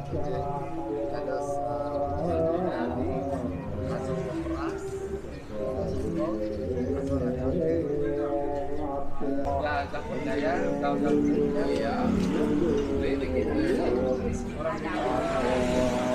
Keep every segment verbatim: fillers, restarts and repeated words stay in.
Terus, eh, ya, takutnya ya, tahu-tahu. Iya. Orang Jawa, orang Jawa.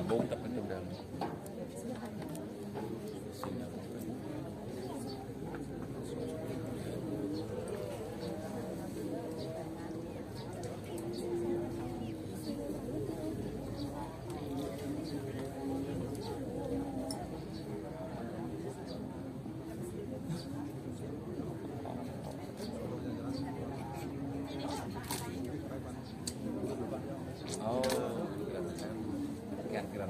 Bông tập trung đàn. Oh, kira-kira.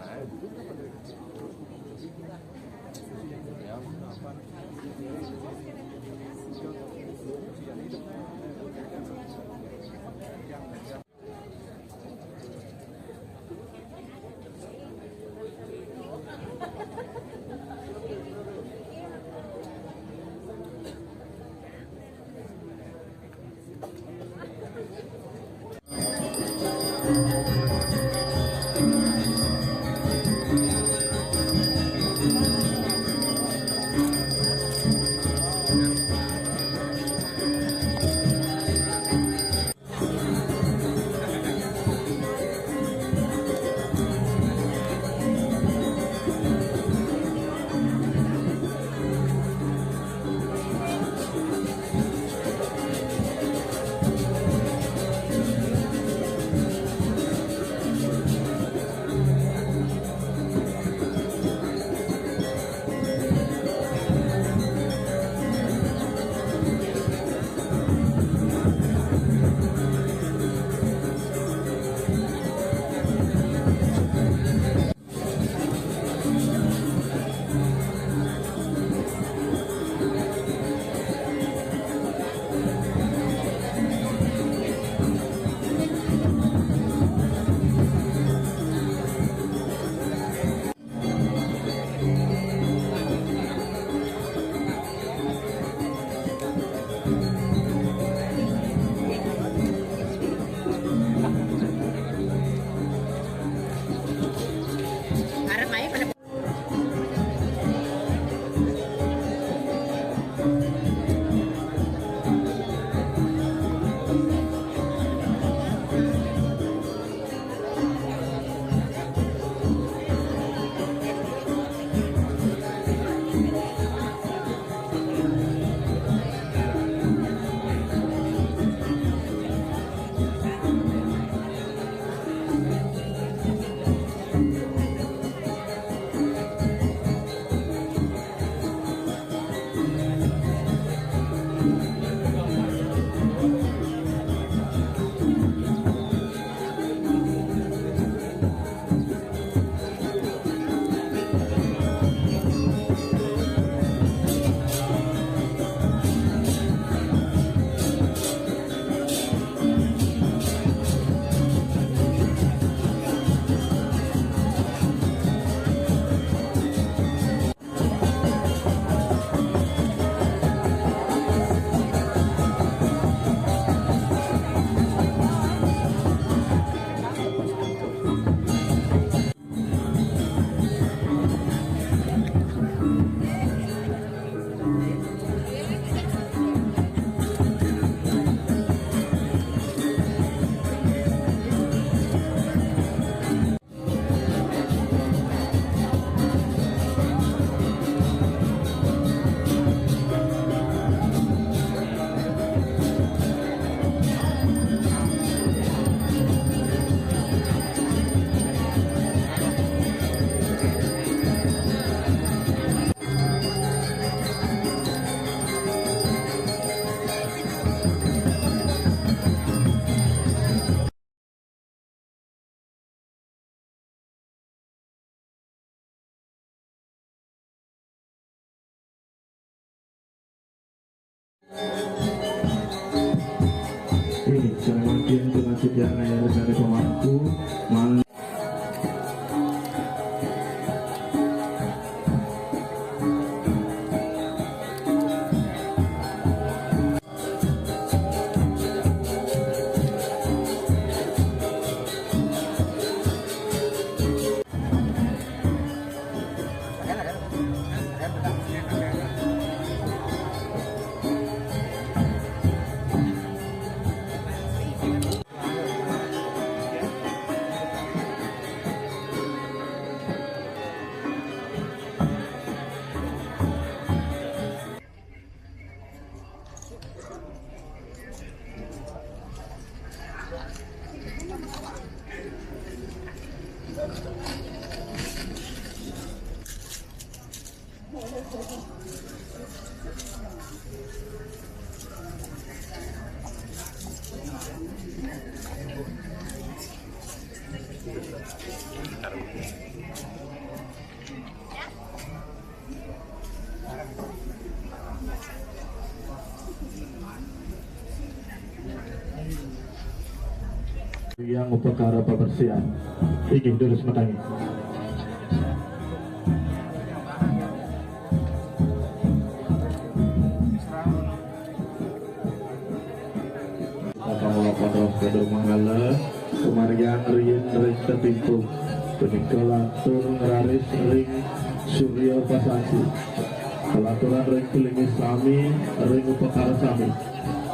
Ini, saya makin dengan setiap naya dari pemangku, mang- Yang upakara pabersihan. Inggih, durus matangi. Pangulapon Roh Kedo Manggala, kumargiang riin ring Tetimpo, punika lantur ngraris ring Surya Pasasi. Kalaturan ring klimis sami, ring upakara sami.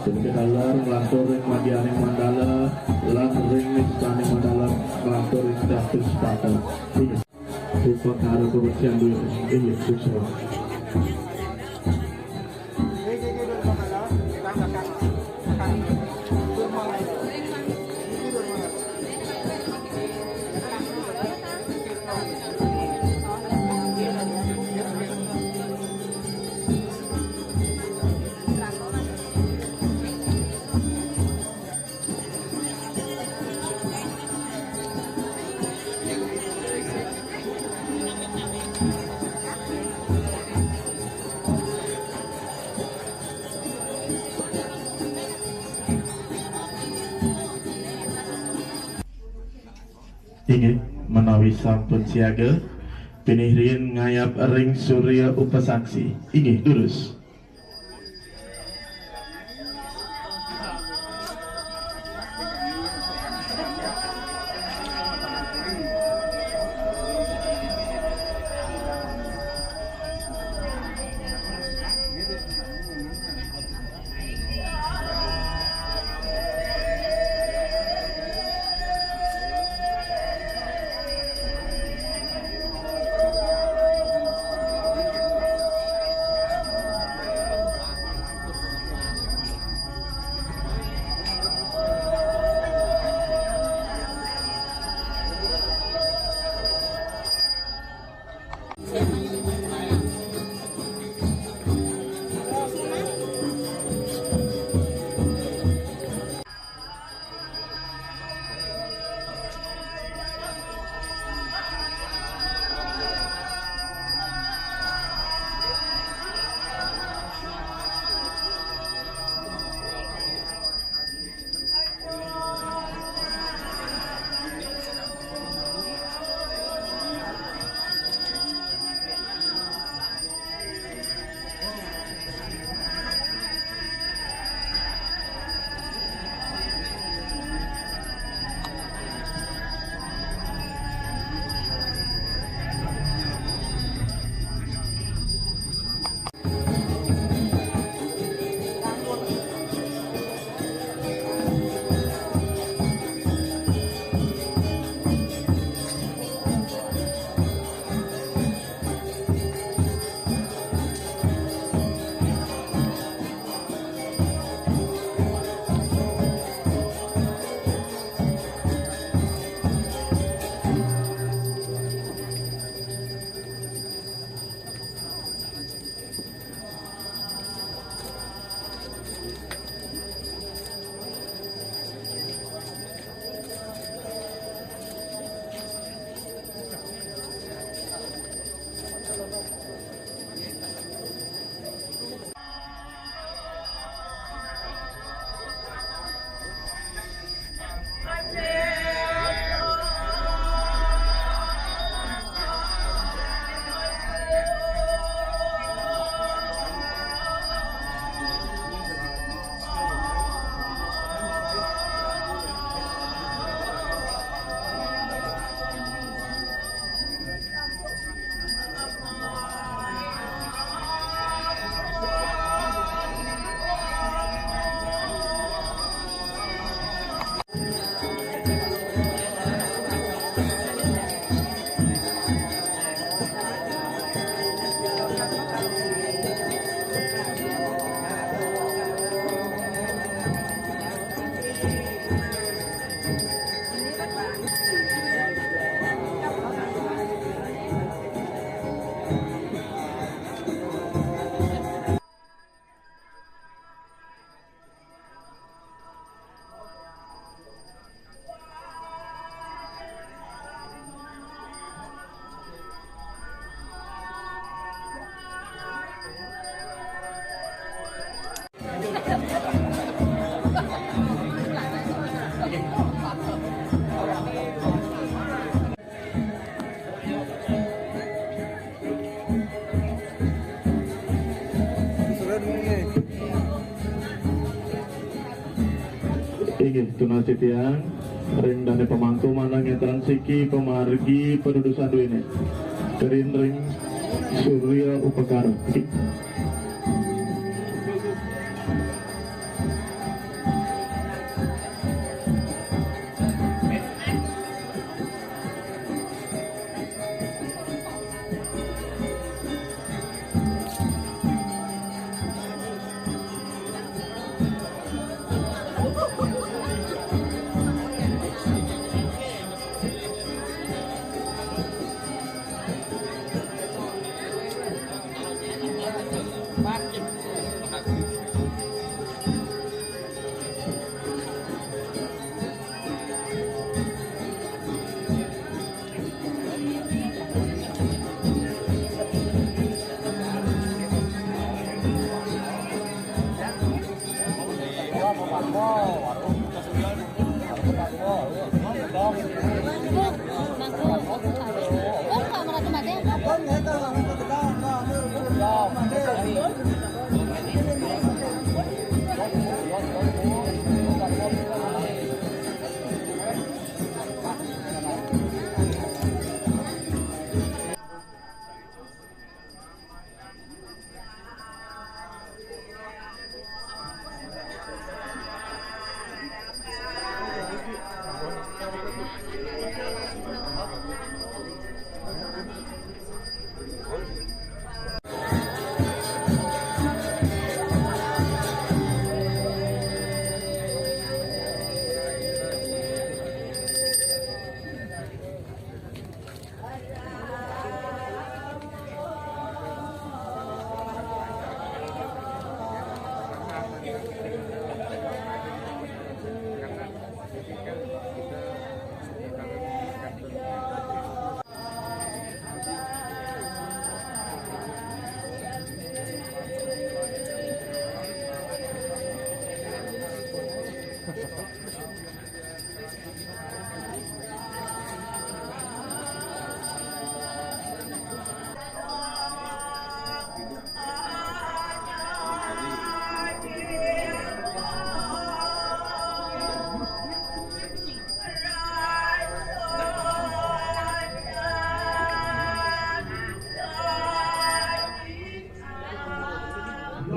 Punika taler nglantur ring madyaning mandala, lan ring nistaning mandala, nglantur ring datus pata. Inggih. Upakara pabersihan diri. Inggih, suksma. Inggih, menawi sampun siaga, pinih riin ngayab ring Surya Upasaksi. Inggih, durus. Inggih, tunas titiang, ring dane pamangku manah ngetran siki pamargi padudusan duene. Kerin ring Surya Upakara.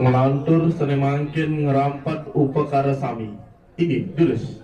Nglantur sane mangkin ngrampet upakara sami. Inggih, durus.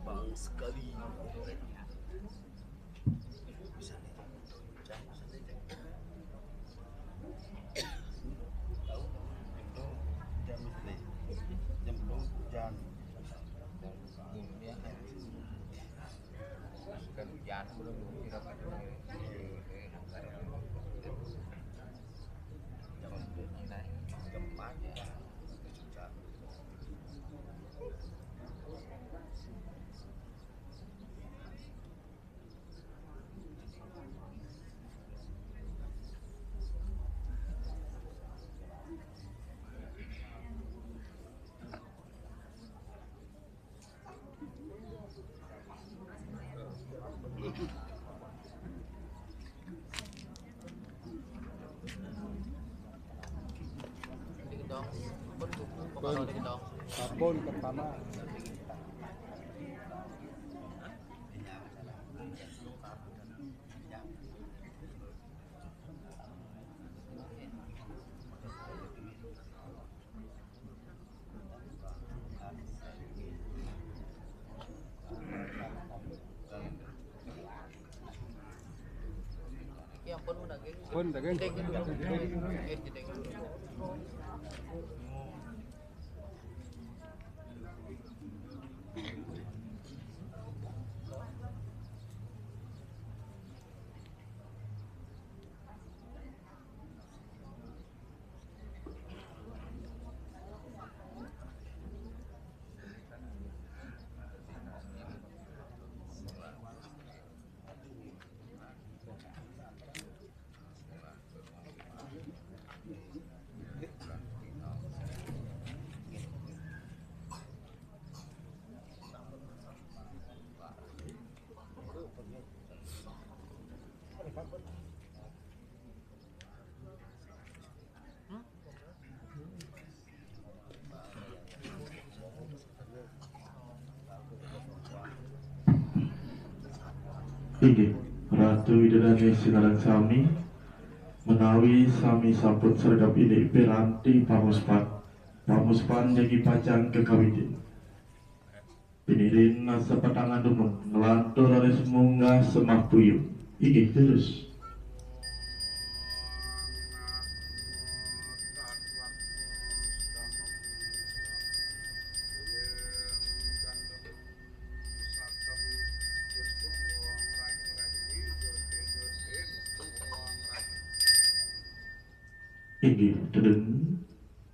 Bang sekali. Sampun pertama. Pun daging. Inggih, Ratu Widodari sinareng sami, menawi sami sampun sregep indik piranti pamuspan, pamuspan jagi pacang kakawitin. Pinirin sepetang dumun nglantur raris munggah sembah puyung. Inggih, terus. Inggih, tedun.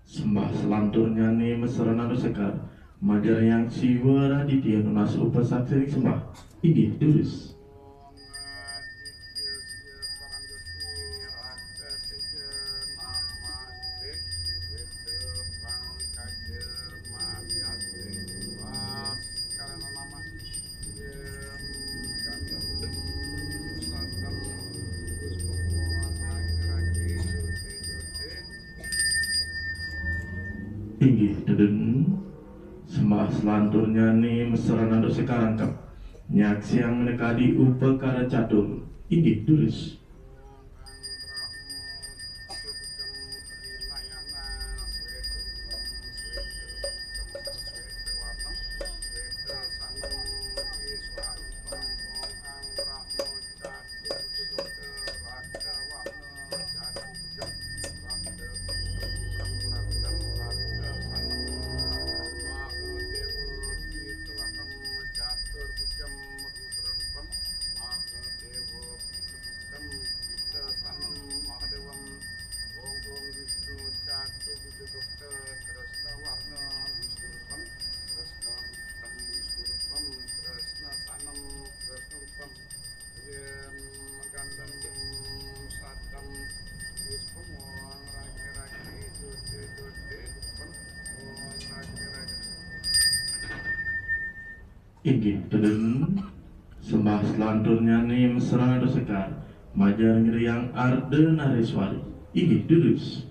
Sembah selanturnyane mesrana sekar, majeng Hyang Siwa Raditya nunas upasaksining sembah. Inggih, durus. Inggih, tedun. Sembah selanturnyane mesrana sekar angkep. Nyaksiang minakadi upakara catur. Inggih, durus. Inggih, tedun. Sembah selanturnyané mesra sekar, majeng Hyang Arda Nareswari. Inggih, durus.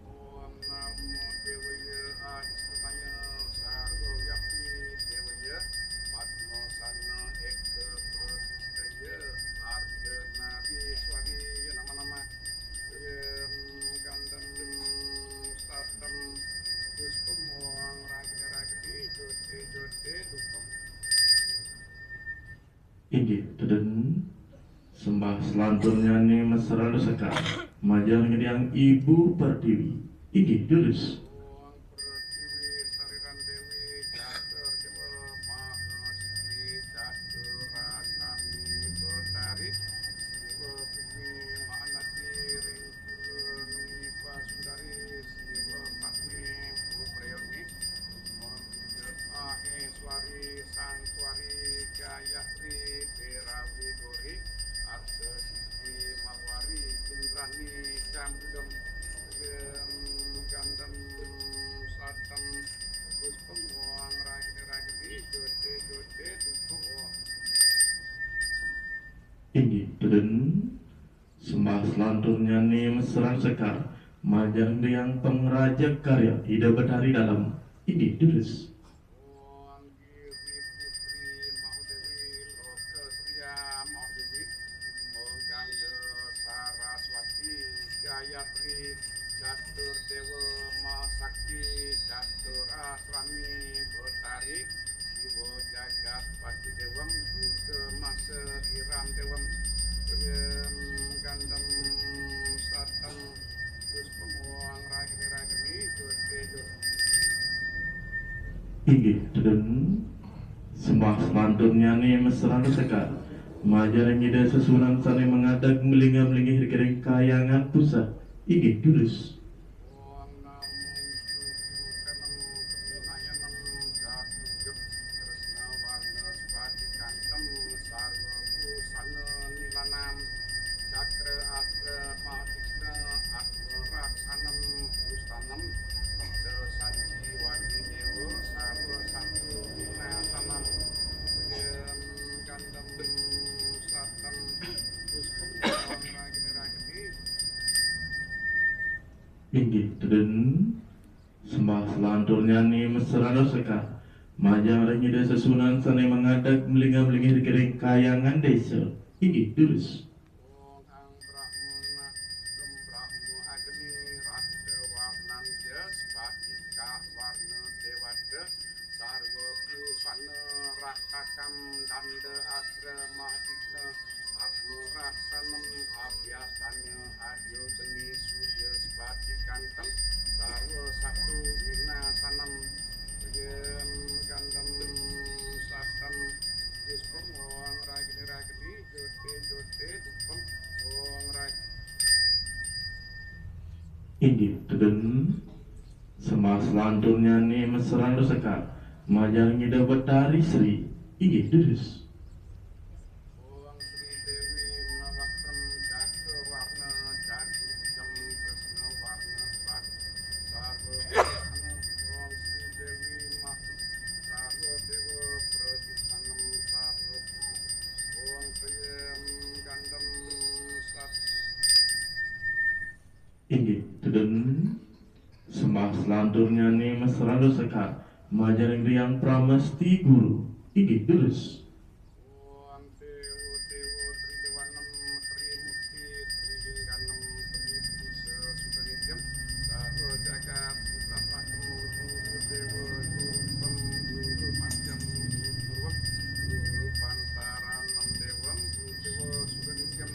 Om Namo Devaya Astungaya Sarwa Vyapi Devaya Padmasana Eka Pratistaya Arda Nareswari Nama Nama. Yem Gandam Satam Puspam Wang Ragini Ragini Jote Jote Dupam. Inggih, tedun. Sembah selanturnyané mesra sekar, majeng Hyang Ibu Pertiwi. Inggih, durus. Wang Pertiwi Sariran Dewi Catur Dewa Mahasiti Catur Asami Betari Siwa Bumi Mahanati Ring Purnami Pasundari Siwa Patmi Puprayoni Maheswari Sangkwari Gayatri Perawi Gori Aksa Siti Mawari Indrani Cambudem Gem Gandem Satam Puspem Wang Ragini Ragini Jote Jote Dupem Wang. Inggih, tedun. Sembah selanturnyané mesra sekar, majeng Hyang Pangrajeg Karya Ida Betari Dalem. Inggih, durus. Wang Giri Putri Mahadewi Loka Surya Mahadewi Gangga Saraswati Gayatri Catur Dewa Mahasakti Catur Asrami Betari Siwa Jagat Pati Dewam Durga Masa Iram Dewam Yem Gandam Satam Puspam Wang Ragini Ragini Jote Jote. Inggih, tedun. Sembah selanturnyané mesra sekar, majeng Ida sesuunan sané mangadeg melingam-linggih ring kahyangan puseh. Inggih, durus. Om Namo Vishnu Vimokanam Vinayanam Catujuk Kresna Warna Spati Kantam Sarva Pusana Nilanam Cakra Astra Mahatikna Atma Raksanam Pustanam Mekta Sanjiwani Dewa Sarva Santu Vinasanam Gandam Satam Puspam Ragini Ragini. Inggih, tedun. Sembah selanturnyané mesra sekar, majeng ring Ida sesuunan sané mangadeg melingam-linggih ring kahyangan désa. Inggih, durus. Om Ang Brahmana Gem Brahma Agni Rakta Warnam Jas Patika Warna Dewata Sarva Pusana Raktakam Danda Astra Mahadikna Atma Raksanam Abhyasanya Adyo Geni Surya Spati Kantam Sarva Satu Vinasanam Yem Gandam Satam Puspam Wang Ragini Ragini Jote Jote Dupam Wang Ragini. Inggih, tedun. Sembah selanturnyané mesra sekar, majeng Ida Betari Sri. Inggih, durus. Wang Sri Dewi Nawakram Cakra Warna Cakra Jam Kresna Warna Spat Sarva Wang Sri Dewi Mas Sarva Dewa Pratistanam Sarva Wang Sri Gandam Sat. Inggih, tedun. Sembah selanturnyané mesra sekar, majeng Hyang Pramesti Guru. Inggih, durus. Om Dewa Dewa Tridewanam Trimurti Trilingganam Tripurusa Sudanityam Sarva Jagat Sutapatam Guru Dewa Guru Pam Guru Matyam Guru Purwam Guru Pantaranam Devam Guru Dewa Sudanityam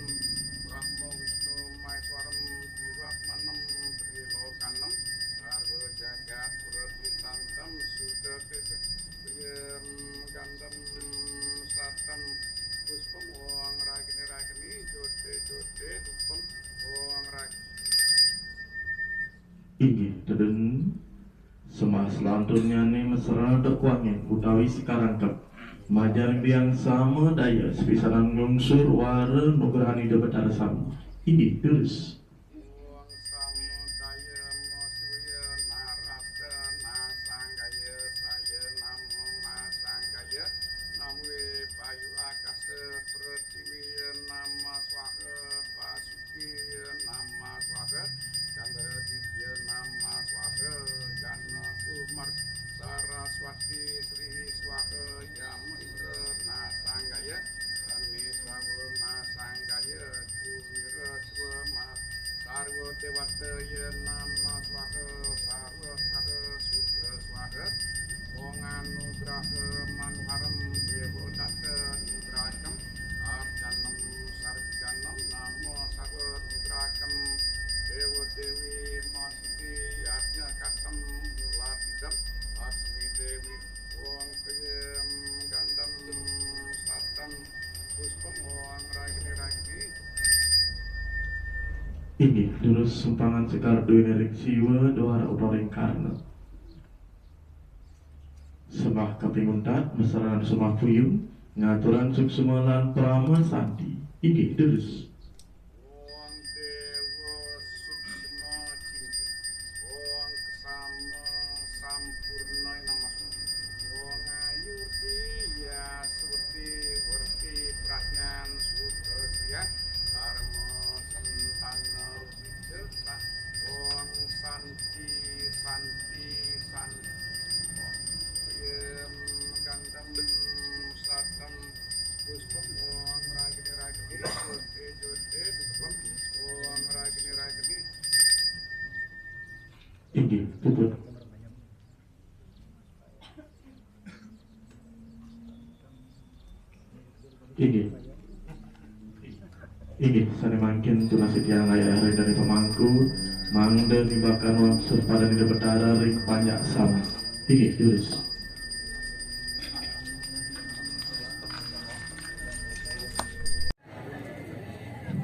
Brahma Vishnu Maheswaram Jivatmanam Trilokanam Sarva Jagat Pratitantam Sudapeta Yem Gandam Satam Puspam Wang Ragini Ragini Jote Jote Dupam Wang Ragini. Inggih, tedun. Sembah selanturnyané mesra dek wangin utawi sekarangkep. Majeng Hyang Sama Daya sepisanan nglungsur wara nugrahan Ida Betara Sama. Inggih, durus. Wang Sama Daya Masiwaya Narada Nasanggaya Saya Namo Nasanggaya Inggih, durus sumpangan sekar duwene ring Siwa, duara utawi ring Karna. Sembah kaping untat, masarengan sembah puyung, ngaturang suksma lan parama santi. Inggih, durus. Wong Dewa Suksma Cindil, Wong Kesama Sampurna Namasma, Wong Ayu Diya Suti Werti Pradnyan Suta Siang Dharma Sentana Wiceksa, Wong Santi Santi Santi, Wong Yem Gandam Satam Puspem, Wong Ragini Ragini Jote Jote Puspem, Wong Ragini Ragini. Inggih, puput. Inggih. Inggih, sane mangkin tunas titiang ngayah ring dane pamangku, mangda nimbakan wangsul pada Ida Betara ring panjak sami. Inggih, durus.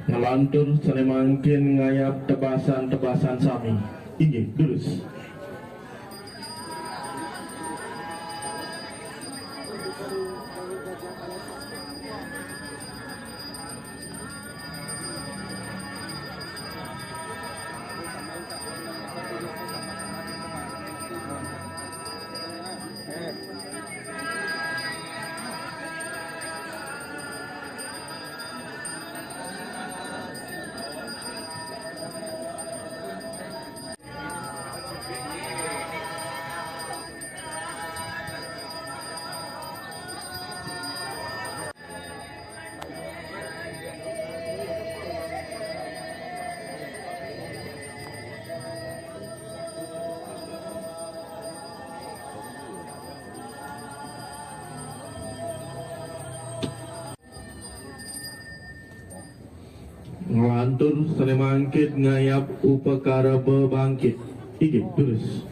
Nglantur sane mangkin ngayap tebasan-tebasan sami. Inggih, durus. Nglantur sane mangkin ngayap upakara bebangkit. Inggih, durus.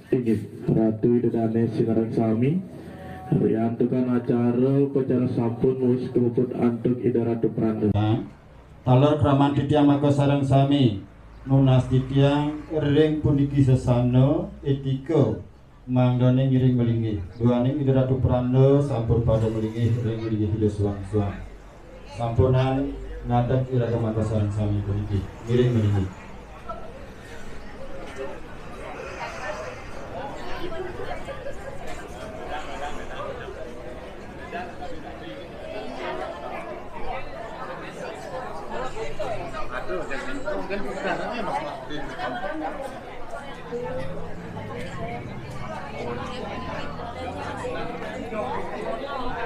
Inggih, Ratu Ida Dane sinareng sami, riantukan acara upacara sampun wus kapuput antuk Ida Ratu Pranda. Taler kraman titiang maka sareng sami nunas titiang ring puniki sesana etika mangdane ngiring malinggih. Duaning Ida Ratu Pranda sampun pada malinggih ring linggih Ida suang-suang. Sampunang ngadeg iraga maka sareng sami puniki. Ngiring malinggih.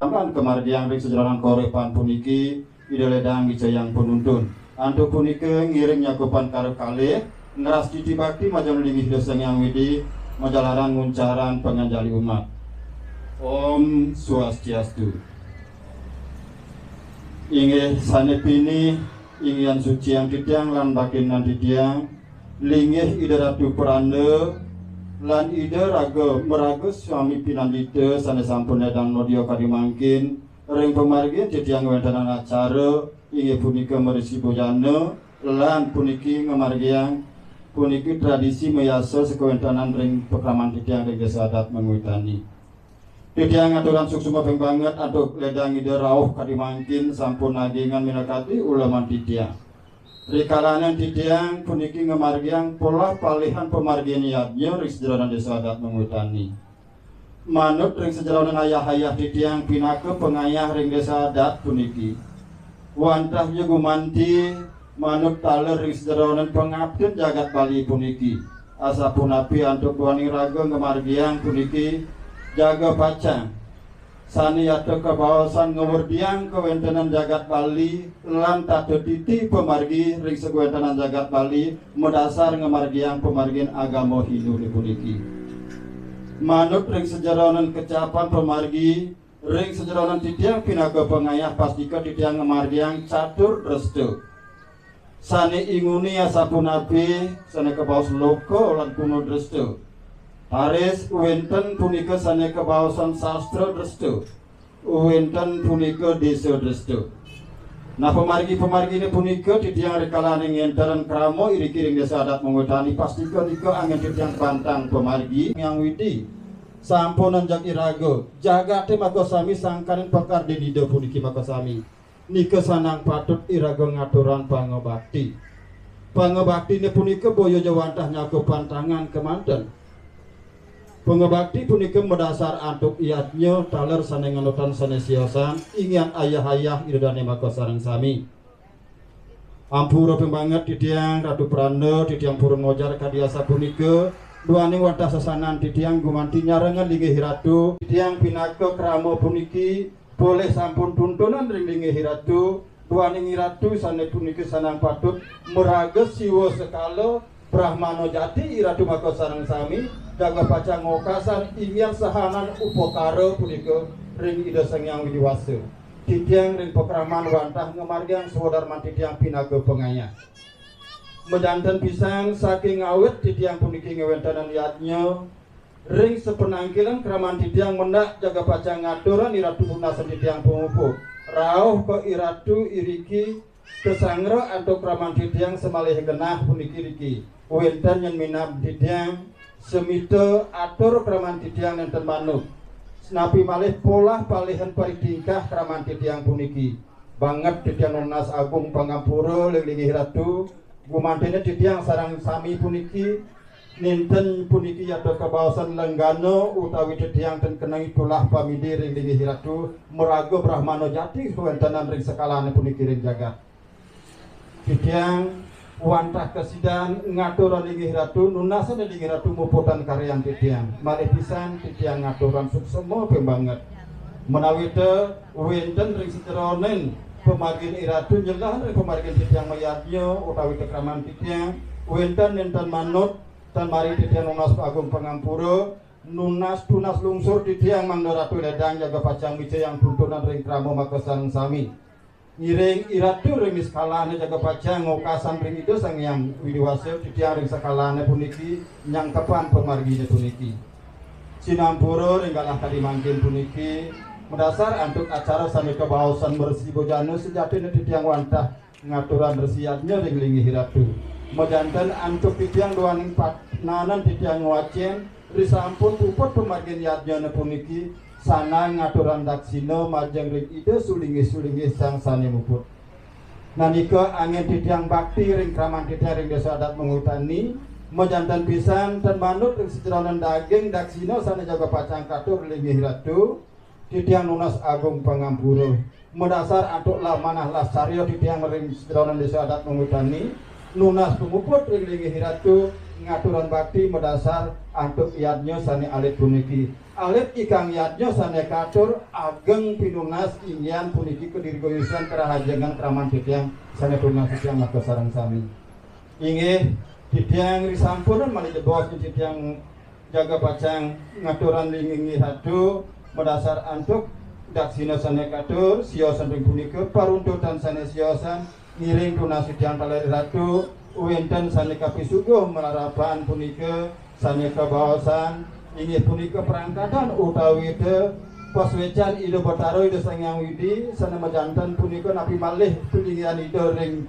Sampan kamargiang ring sajroning kauripan puniki, Ida ledang ngicayang panuntun. Antuk punika ngiring nyakupan kara kalih, ngrastiti bakti majeng linggih Ida Sang Hyang Widi, majalaran nguncarang panganjali umat. Om Swastiastu. Inggih sane pinih, inggihan suciang titiang lan baktinan titiang, linggih Ida Ratu Pranda lan Ida Raga Maraga Swami Pinandita sane sampun ledang modia kadi mangkin, ring pamargin titiang ngwentenang acara, inggih punika marisi bojana, lan puniki ngamargiang, puniki tradisi mayasa sakawentenan ring pakraman titiang ring Desa Adat Mangwitani. Titiang ngaturang suksma ping banget antuk ledang Ida rauh kadi mangkin sampun agengan minakadi uleman titiang. Rikalaning titiang puniki ngamargiang polah palihan pamargin yadnya ring sajeroning Desa Adat Mengutani. Manut ring sajeroning ayah-ayah titiang pinaka pangayah ring Desa Adat puniki, wantah ja gumanti manut taler ring sajeroning pangaptin jagat Bali puniki. Asapunapi antuk duaning raga ngamargiang puniki, jaga pacang sane yata kabaosan ngawerdiang kawentenan jagat Bali lan tata titi pamargi ring sawentenan jagat Bali madasar ngamargiang pamargin agama Hindune puniki. Manut ring sajeroning kecapan pamargi, ring sajeroning titiang pinaka pangayah pastika titiang ngamargiang catur dresta. Sane inguni asapunapi, sane kabaos loka lan puna dresta. Taris wenten punika sane kabaosan sastra dresta. Wenten punika desa dresta. Nah, pamargi-pamargine punika titiang rikalaning ngenteren krama iriki ring Desa Adat Mengutani pastika nika anggen titiang bantang pamargi Hyang Widi. Sampunang jag iraga, jagate makasami sangkaning pakardin Ida puniki makasami. Nika sanang patut iraga ngaturang pangabakti. Pangabaktine punika boya ja wantah nyakupang tangan kemanten. Pangabakti punika madasar antuk yadnya taler sane nganutan sane siosan, inggih ayah-ayah Ida dane makasareng sami. Ampura ping banget titiang Ratu Pranda, titiang purun mojar kadi asapunika, duaning wantah sesanan titiang gumanti nyarengan linggih Ratu, titiang pinaka krama puniki, polih sampun tuntunan ring linggih Ratu, duaning Ratu sane puniki sanang patut maraga siwa sekala, Brahmana jati Ratu makasareng sami, jaga pacang ngokasang inggih sahanan upakara punika ring Ida Sang Hyang Widi Wasa. Titiang ring pakraman wantah ngamargiang swadarman titiang pinaka pangayah. Majanten pisan saking awit titiang puniki ngawentenan yadnya, ring sapanangkilan kraman titiang mendak jaga pacang ngaturang Iratu punasan titiang pamuput. Rauh ka Iratu iriki kasangra antuk kraman titiang samalih genah puniki riki. Wenten nyen minab titiang samita atur kraman titiang nenten manut. Napi malih polah palihan paritingkah kraman titiang puniki. Banget titiang nunas agung pangampura ring linggih Ratu. Gumantiné titiang sareng sami puniki, nénten puniki yata kabaosan lenggana utawi titiang ten keneng itulah pamidi ring linggih Ratu, maraga Brahmana jati kawéntenan ring sekalané puniki ring jagat. Titiang wantah kasidan ngaturang linggih Ratu, nunasang linggih Ratu muputang karyan titiang. Malih pisan titiang ngaturang suksema ping banget. Menawi ta wénten ring sajeroning pamargin Iratu nyelahang ring pamargin titiang mayadnya utawi kakraman titiang, wénten nénten manut, tan mari titiang nunas agung pangampura, nunas tunas lungsur titiang mangda Ratu ledang jaga pacang micayang tuntunan ring krama makasareng sami. Ngiring Iratu ring niskalané jaga pacang ngokasang ring Ida Sang Hyang Widi Wasa, titiang ring sekalané puniki nyangkepang pamarginé puniki. Sinampura ring galah kadi mangkin puniki, madasar antuk acara sané kabaosan Resi Bojana, sejatiné titiang wantah ngaturang resi yadnya ring linggih Iratu. Majanten antuk titiang duaning patnanan titiang ngwacén, risampun puput pamargin yadnyané puniki, sanang ngaturang daksina majeng ring Ida sulinggih-sulinggih sang sané muput. Nanika anggén titiang bakti ring kraman titiang ring Désa Adat Mengutani, majanten pisan tan manut ring sajeroning daging daksina sané jaga pacang katur linggih Ratu, titiang nunas agung pangampura. Madasar antuk lamanah lascarya titiang ring sajeroning Désa Adat Mengutani, nunas pamuput ring linggih Ratu, ngaturang bakti madasar antuk yadnya sané alit puniki. Alit ikang yadnya sané katur ageng pinunas inggihan puniki kadirgayusan karahajengan kraman titiang sané tunas titiang makasareng sami. Inggih, titiang risampunan malih jebos titiang jaga pacang ngaturang linggih Ratu madasar antuk daksina sané katur, siosan ring punika paruntutan sané siosan, ngiring tunas titiang taler Ratu, wénten sané kapisuguh malarapan punika, sané kabaosan, inggih punika prangkatan utawi te pasuécan Ida Batara Ida Sang Hyang Widi, sané majanten punika napi malih paninggihan Ida ring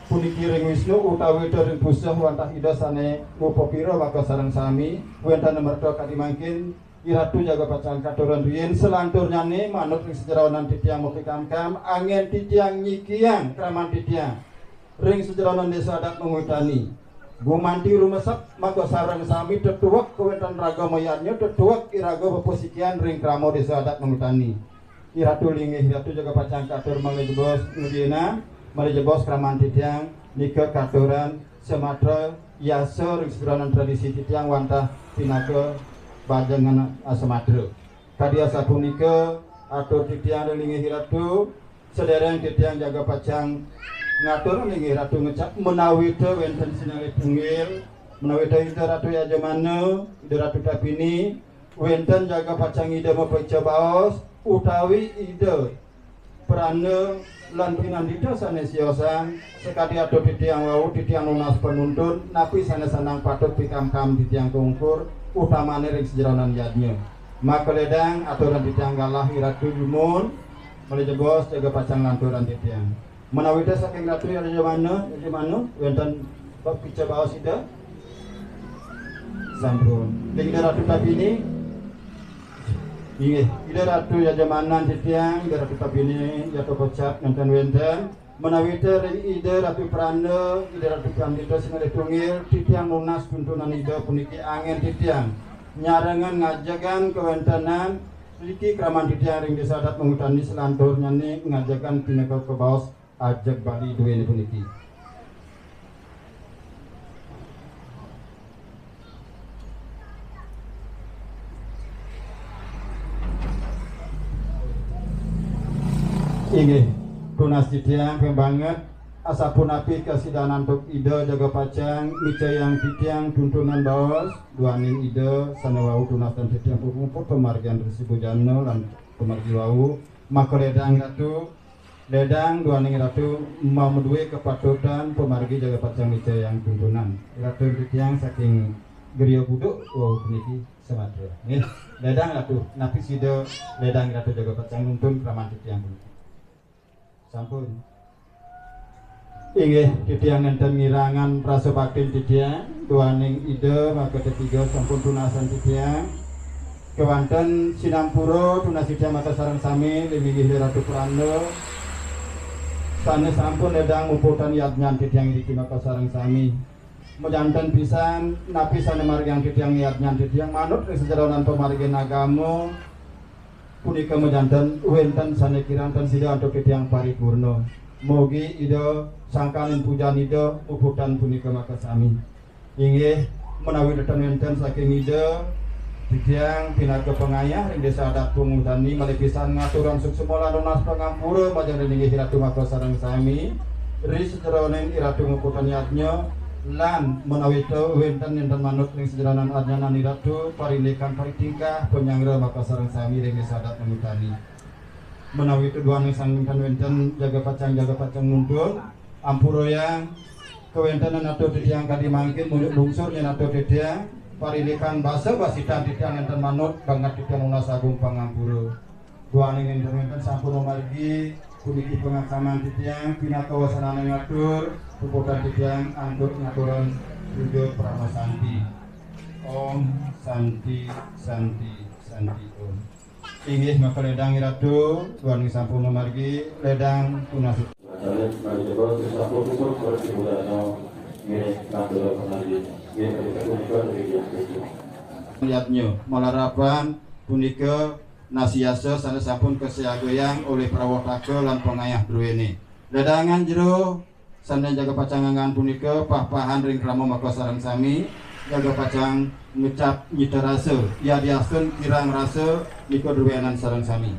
puniki ring Wisnu utawi te ring Puseh wantah Ida sané ngupapira makasareng sami, wénten merta kadi mangkin, Iratu jaga pacang katuran riin, selanturnyané manut ring sajeroning titiang mapikamkam, anggén titiang nyikiang kraman titiang ring sajeroning Désa Adat Mangutani. Gumanti rumesep maka sareng sami tetuek kawéntenan raga mayadnya, tetuek iraga bapa sikian ring krama Désa Adat Mangutani. Iratu linggih, iratu jaga pacang katur malih jebos ngedina, malih jebos kraman titiang nika katuran sematra yasa ring sajeroning tradisi titiang wantah pinaka bajengan asematra. Kadi asapunika atur titiang ring linggih iratu, sedereng titiang jaga pacang ngatur linggih iratu ngecap menawi ta wénten sinalih tunggil, menawi ta Ida Ratu Yajamana, Ida Ratu Tapini, wénten jaga pacang Ida mapaica baos, utawi Ida Pranda lan pinandita sané siosan, sakadi atur titiang wau, titiang nunas panuntun, napi sané sandang patut pikamkam titiang kaungkur, utamané ring sajeroning yadnya. Maka ledang aturan titiang galah iratu jumun, malih jebos jaga pacang lanturan titiang. Menawi ta saking Ratu Yajamana, Yajamana, wénten paica baos Ida? Sampun. Ring Ida Ratu Tapini? Inggih, Ida Ratu Yajamana titiang, Ida Ratu Tapini, yata kocap nénten wénten. Menawi ta ring Ida Ratu Pranda, Ida Ratu Prandita sinalih tunggil, titiang nunas tuntunan Ida puniki anggén titiang nyarengang ngajegang kawéntenan riki kraman titiang ring Désa Adat Mangutani, selanturnyané ngajegang pinaka kabaos ajeg Bali duéné puniki. Inggih, tunas titiang ping banget, asapunapi kasidan antuk Ida jaga pacang micayang titiang tuntunan baos, duaning Ida sané wau tunas tan titiang puput pamargian Resi Bujana lan pamargi wau, maka ledang Ratu, ledang duaning Ratu madué kapatutan pamargi jaga pacang micayang tuntunan. Ratu titiang saking Griya Buduk wau puniki. Samatra. Nggih, ledang Ratu, napi sida ledang Ratu jaga pacang nuntun kraman titiang puniki. Sampun. Inggih, titiang nénten ngirangan rasa baktin titiang, duaning Ida maka tetiga sampun tunasan titiang. Kéwanten sinampura tunas titiang maka sareng sami, linggih Ratu Pranda. Sané sampun ledang muputang yadnyan titiang iriki maka sareng sami. Majanten pisan, napi sané margiang titiang niat nyan titiang manut ring sajeroning pamargin agama, punika majanten wénten sané kirang tan sida antuk titiang paripurna. Mugi Ida sangkaning pujan Ida puputang punika makasami. Inggih, menawi ten wénten saking Ida, titiang pinaka pangayah ring Désa Adat Pungutani malih pisan ngaturang suksma lan nunas pangampura majeng ring inggih Ratu maka sareng sami, ri sajeroning Iratu nguputang yadnya, lan menawi ta wénten nénten manut ring sajeroning adnyanan Iratu, parindikan paritingkah, panyanggra maka sareng sami ring Désa Adat Pungutani. Menawi ta duaning sangkan ten wénten jaga pacang, jaga pacang nuntun, ampurayang kawéntenan atur titiang kadi mangkin, munjuk lungsur nyén atur titiang, parindikan basa basitan titiang nénten manut, banget titiang nunas agung pangampura. Duaning nénten wénten sampun mamargi, puniki pangakaman titiang, pinaka wasananing atur, puputang titiang antuk ngaturang puja parama santi. Om Santi, Santi, Santi Om. Inggih, maka ledang Iratu, duaning sampun mamargi, ledang tunas. Yadnya, malarapan punika nasiasa sané sampun kasiagayang olih prawataka lan pangayah druéné. Ledangan jero sané jaga pacang anggan punika pah-pahan ring krama maka sareng sami, jaga pacang ngecap nyita rasa, yadiastun kirang rasa nika druénan sareng sami.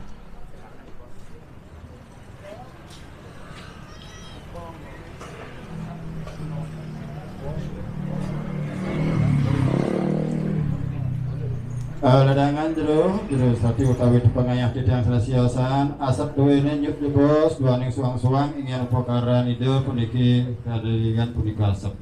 Eh, ledangan jero, jero sati utawi pangayah titiang sané siosan, asep duéné nyut jebos, duaning suang-suang, inggih upakaran Ida puniki kadéréngan punika asep.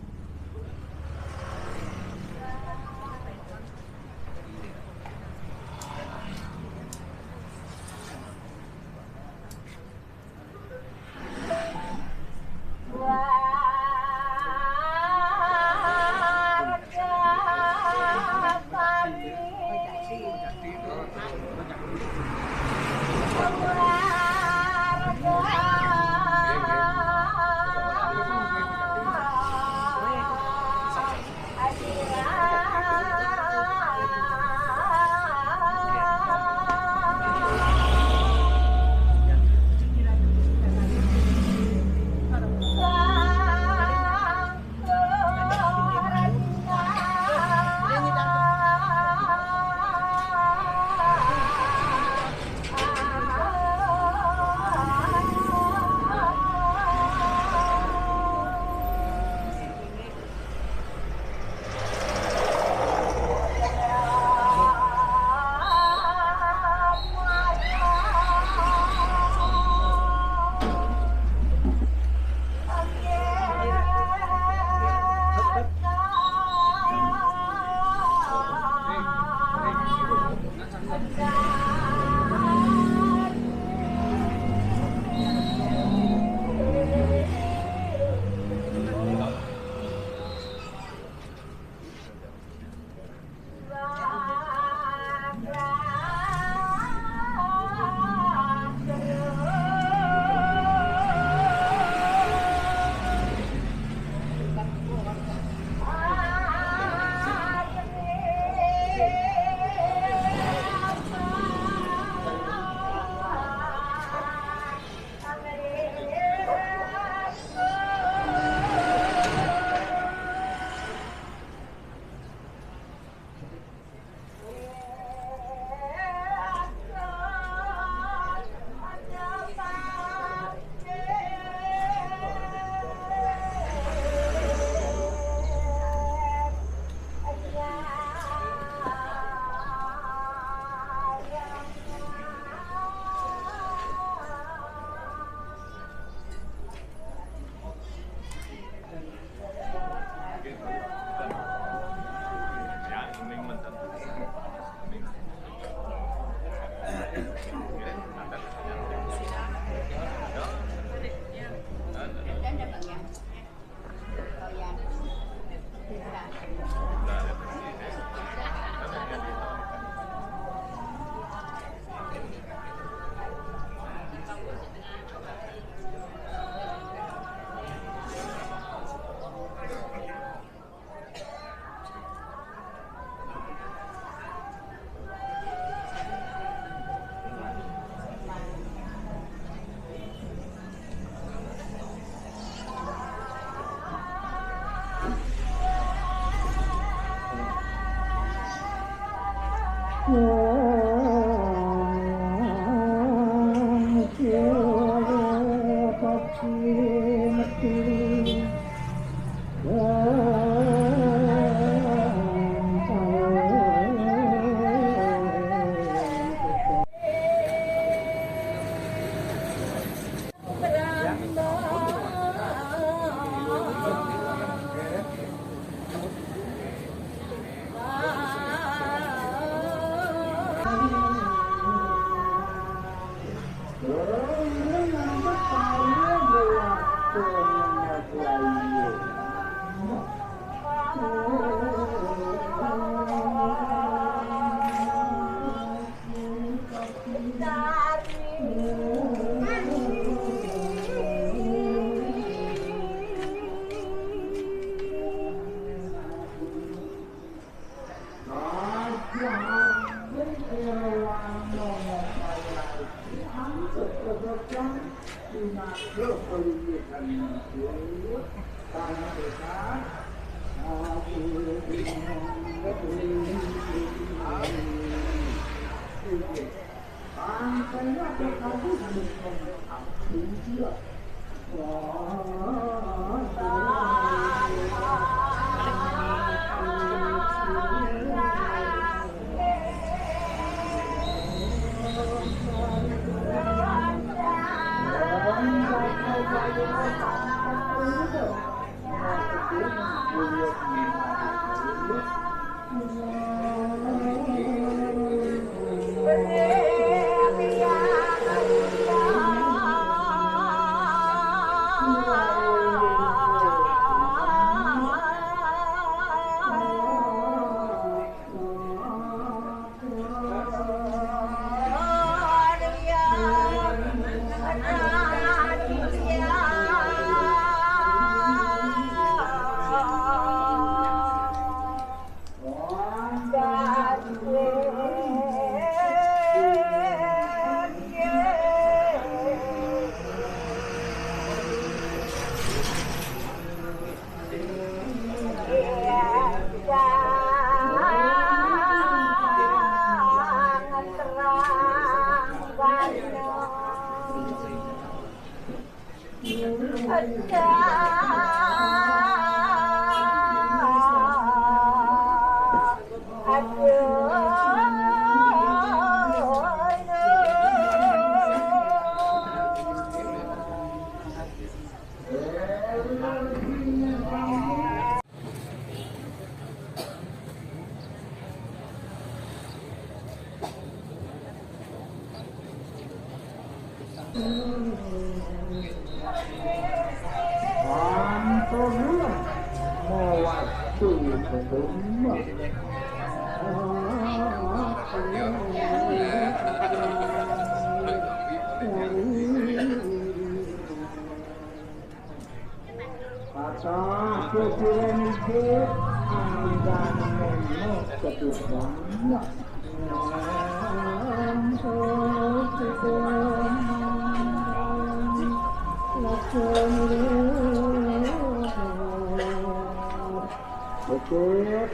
Oke,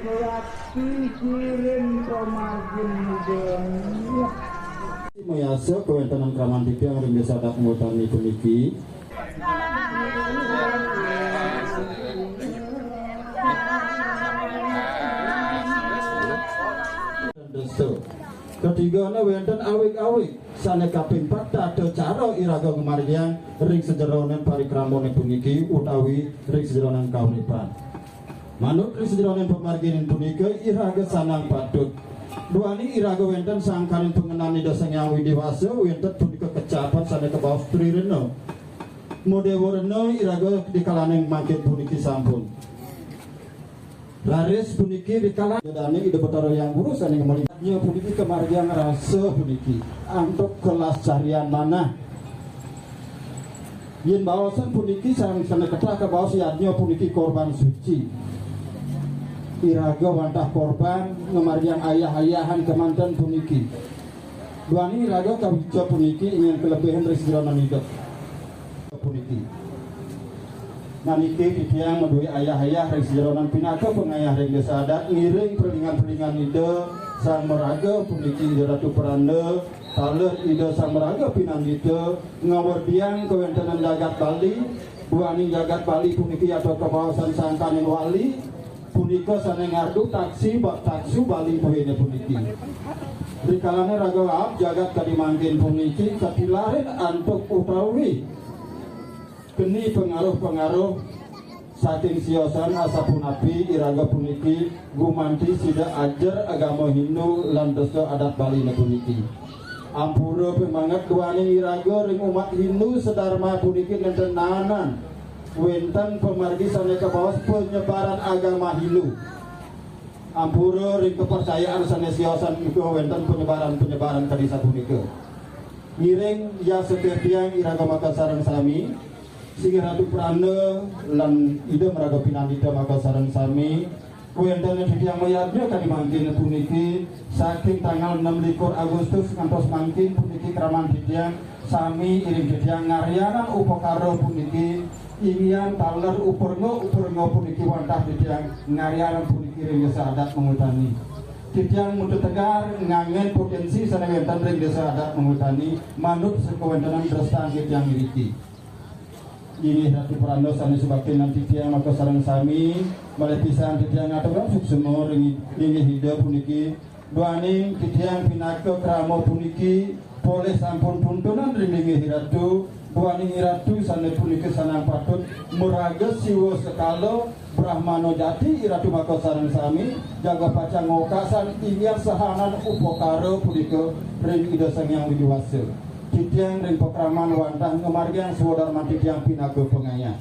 berarti kirim pemajin. Mayasa kawéntenan kraman titiang ring désa adat Mutani puniki. Katigané wénten awig-awig sané kaping pat tata cara iraga ngamargiang ring sajeroning parikramané puniki utawi ring sajeroning kauripan. Manut ring sajeroning pamarginé punika iraga sanang patut. Duaning iraga wénten sangkaning pangenaan Ida Sang Hyang Widhi Wasa, wénten punika kecapan sané kabaos trirena. Madéwa rena iraga di kalaning mangkin puniki sampun. Raris puniki di kalaning dané Ida Betara Hyang Guru sané ngemolingnya puniki kamargiang rasa puniki antuk kelascarian manah. Yén baosan puniki sareng sané kedah kabaos yadnya puniki korban suci. Iraga wantah korban ngamargiang ayah-ayahan kémanten puniki. Duaning iraga kawija puniki inggih kalebihan ring sajeroning idep puniki. Maniki titiang madué ayah-ayah ring sajeroning pinaka pangayah ring désa adat ngiring pralingan-pralingan Ida Sang Maraga puniki Ida Ratu Pranda, taler Ida Sang Maraga pinandita ngawerdiang kawéntenan jagat Bali, duaning jagat Bali puniki yata kabaosan sangkaning wali, punika sané ngardu taksi ba-, taksu Bali duéné puniki. Rikalané raga laut jagat kadi mangkin puniki katilarin antuk utawi keni pangaruh-pangaruh saking siosan asapunapi iraga puniki gumanti sida ajer agama Hindu lan désa adat Baliné puniki. Ampura pamanget duaning iraga ring umat Hindu sedharma puniki nénten naenan wénten pamargi sané kabaos panyebaran agama Hindu. Ampura ring kapercayaan sané siosan punika wénten panyebaran-panyebaran kadi sapunika. Ngiring yasa kirtiang iraga makasareng sami, singgih Ratu Pranda lan Ida Maraga Pinandita makasareng sami, wénten titiang mayadnya kadi mangkin puniki saking tanggal enam likur Agustus ngantos mangkin puniki kraman titiang Sami ring titiang ngaryanang upakara puniki, inggihan taler uparenga-uparenga puniki wantah titiang ngaryanang puniki ring desa adat Mangutani. Titiang matetegar nganggen potensi sane wenten ring desa adat Mangutani, manut sakawentenan drestan titiang iriki. Inggih Ratu Pranda sane subaktinan titiang makasareng sami, malih pisan titiang ngaturang suksma ring inggih Ida puniki, duaning titiang pinaka krama puniki polih sampun tuntunan ring inggih Ratu, duaning Ratu sane punika sanang patut maraga siwa sekala Brahmana jati Ratu makasareng sami, jaga pacang ngokasang inggihan sahanan upakara punika ring Ida Sang Hyang Widhi Wasa. Titiang ring pakraman wantah ngamargiang swadarman titiang pinaka pangayah.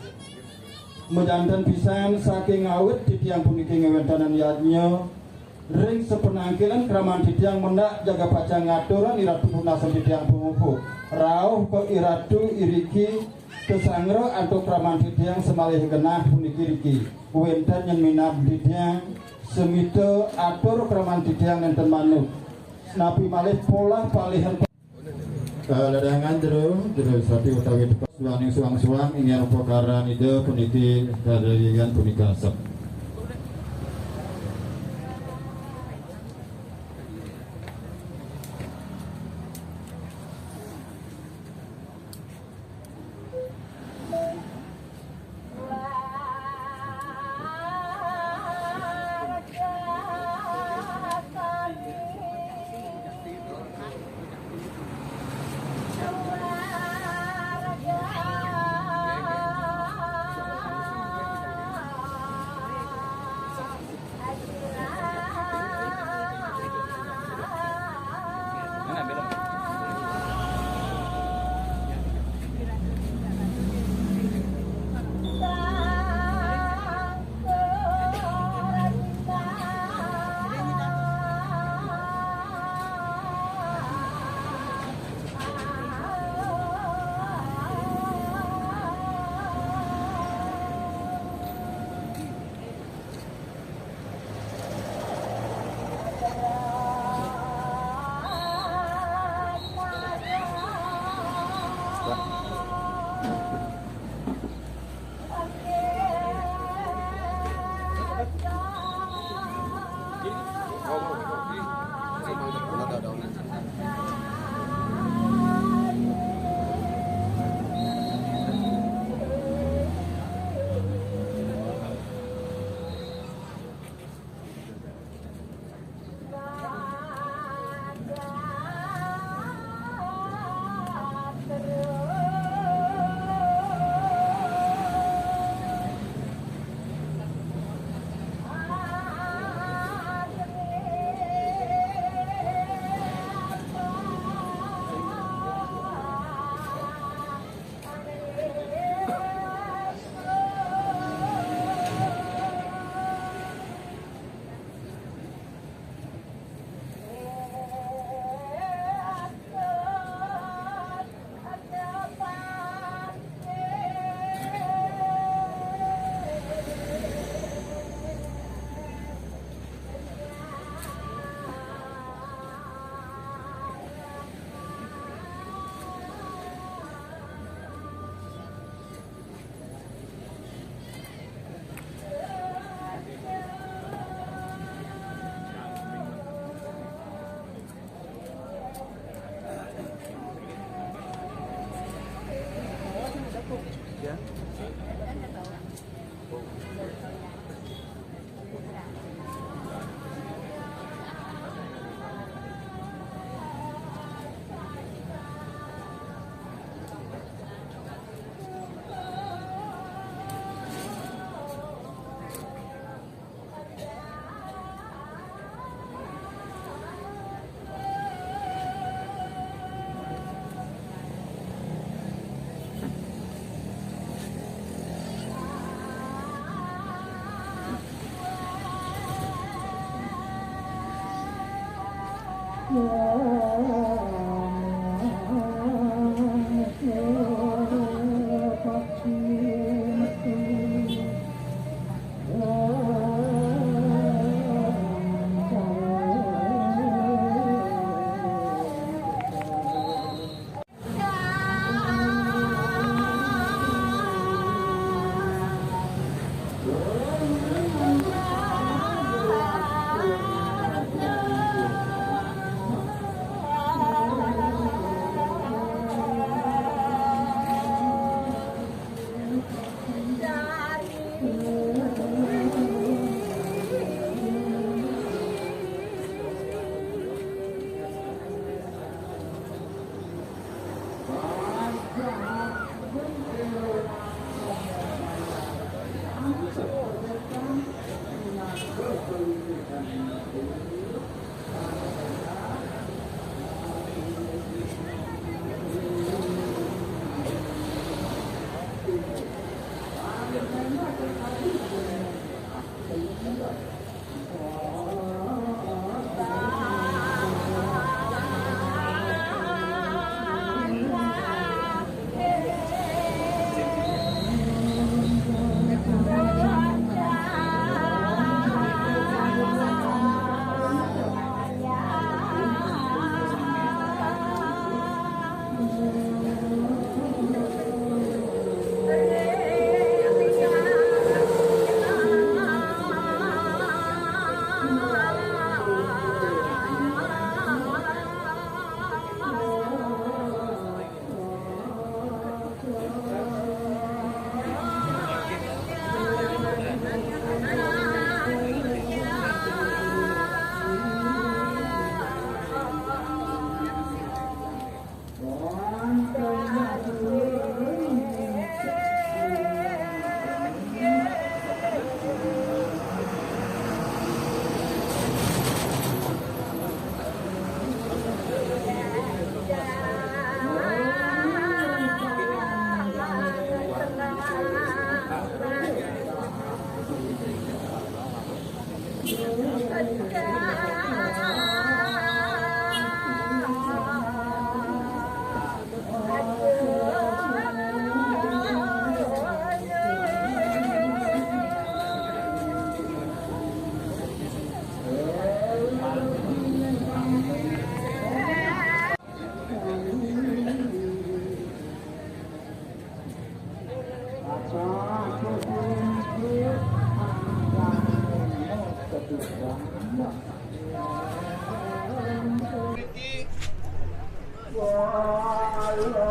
Majanten pisan saking awit titiang puniki ngawentenang yadnya, ring sapanangkilan kraman titiang mendak jaga pacang ngaturang iratu punasan titiang pamuput. Rauh ka iratu iriki kasanggra antuk kraman titiang samalih genah puniki riki. Wenten nyen minab titiang semita atur kraman titiang nenten manut. Napi malih polah palihan Eh, ledangan jero, jero sati utawi tepas duaning suang-suang inggihan upakaran Ida puniki kadayang punika asep.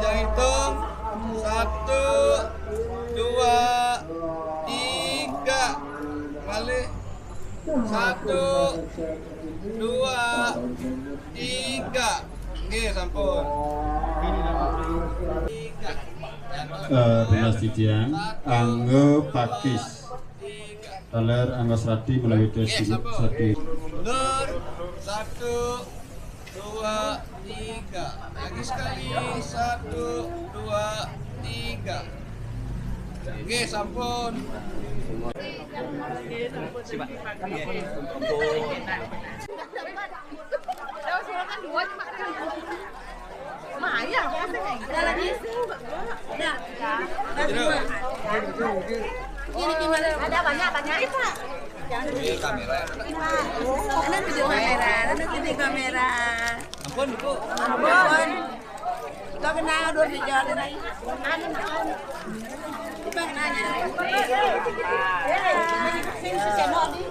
Yang hitung, satu, dua, tiga. Balik. Satu, dua, tiga. Nggih, sampun. Tiga. Eh, Dinas Didian, anggo pakis. Taler anggo serati menawi tes. Nggih, sampun. Satu. Mundur. Satu, dua, tiga. Lagi sekali. Satu, dua, tiga. Nggih, sampun. Ini gimana? Ada banyak, banyak. Ini kamera. Ini video kamera, ini video kamera. Ampun, Ibu. Ampun. Kau kenal dua video ada lagi. Anu, anu. Coba kenanya. Sini si Cemo di.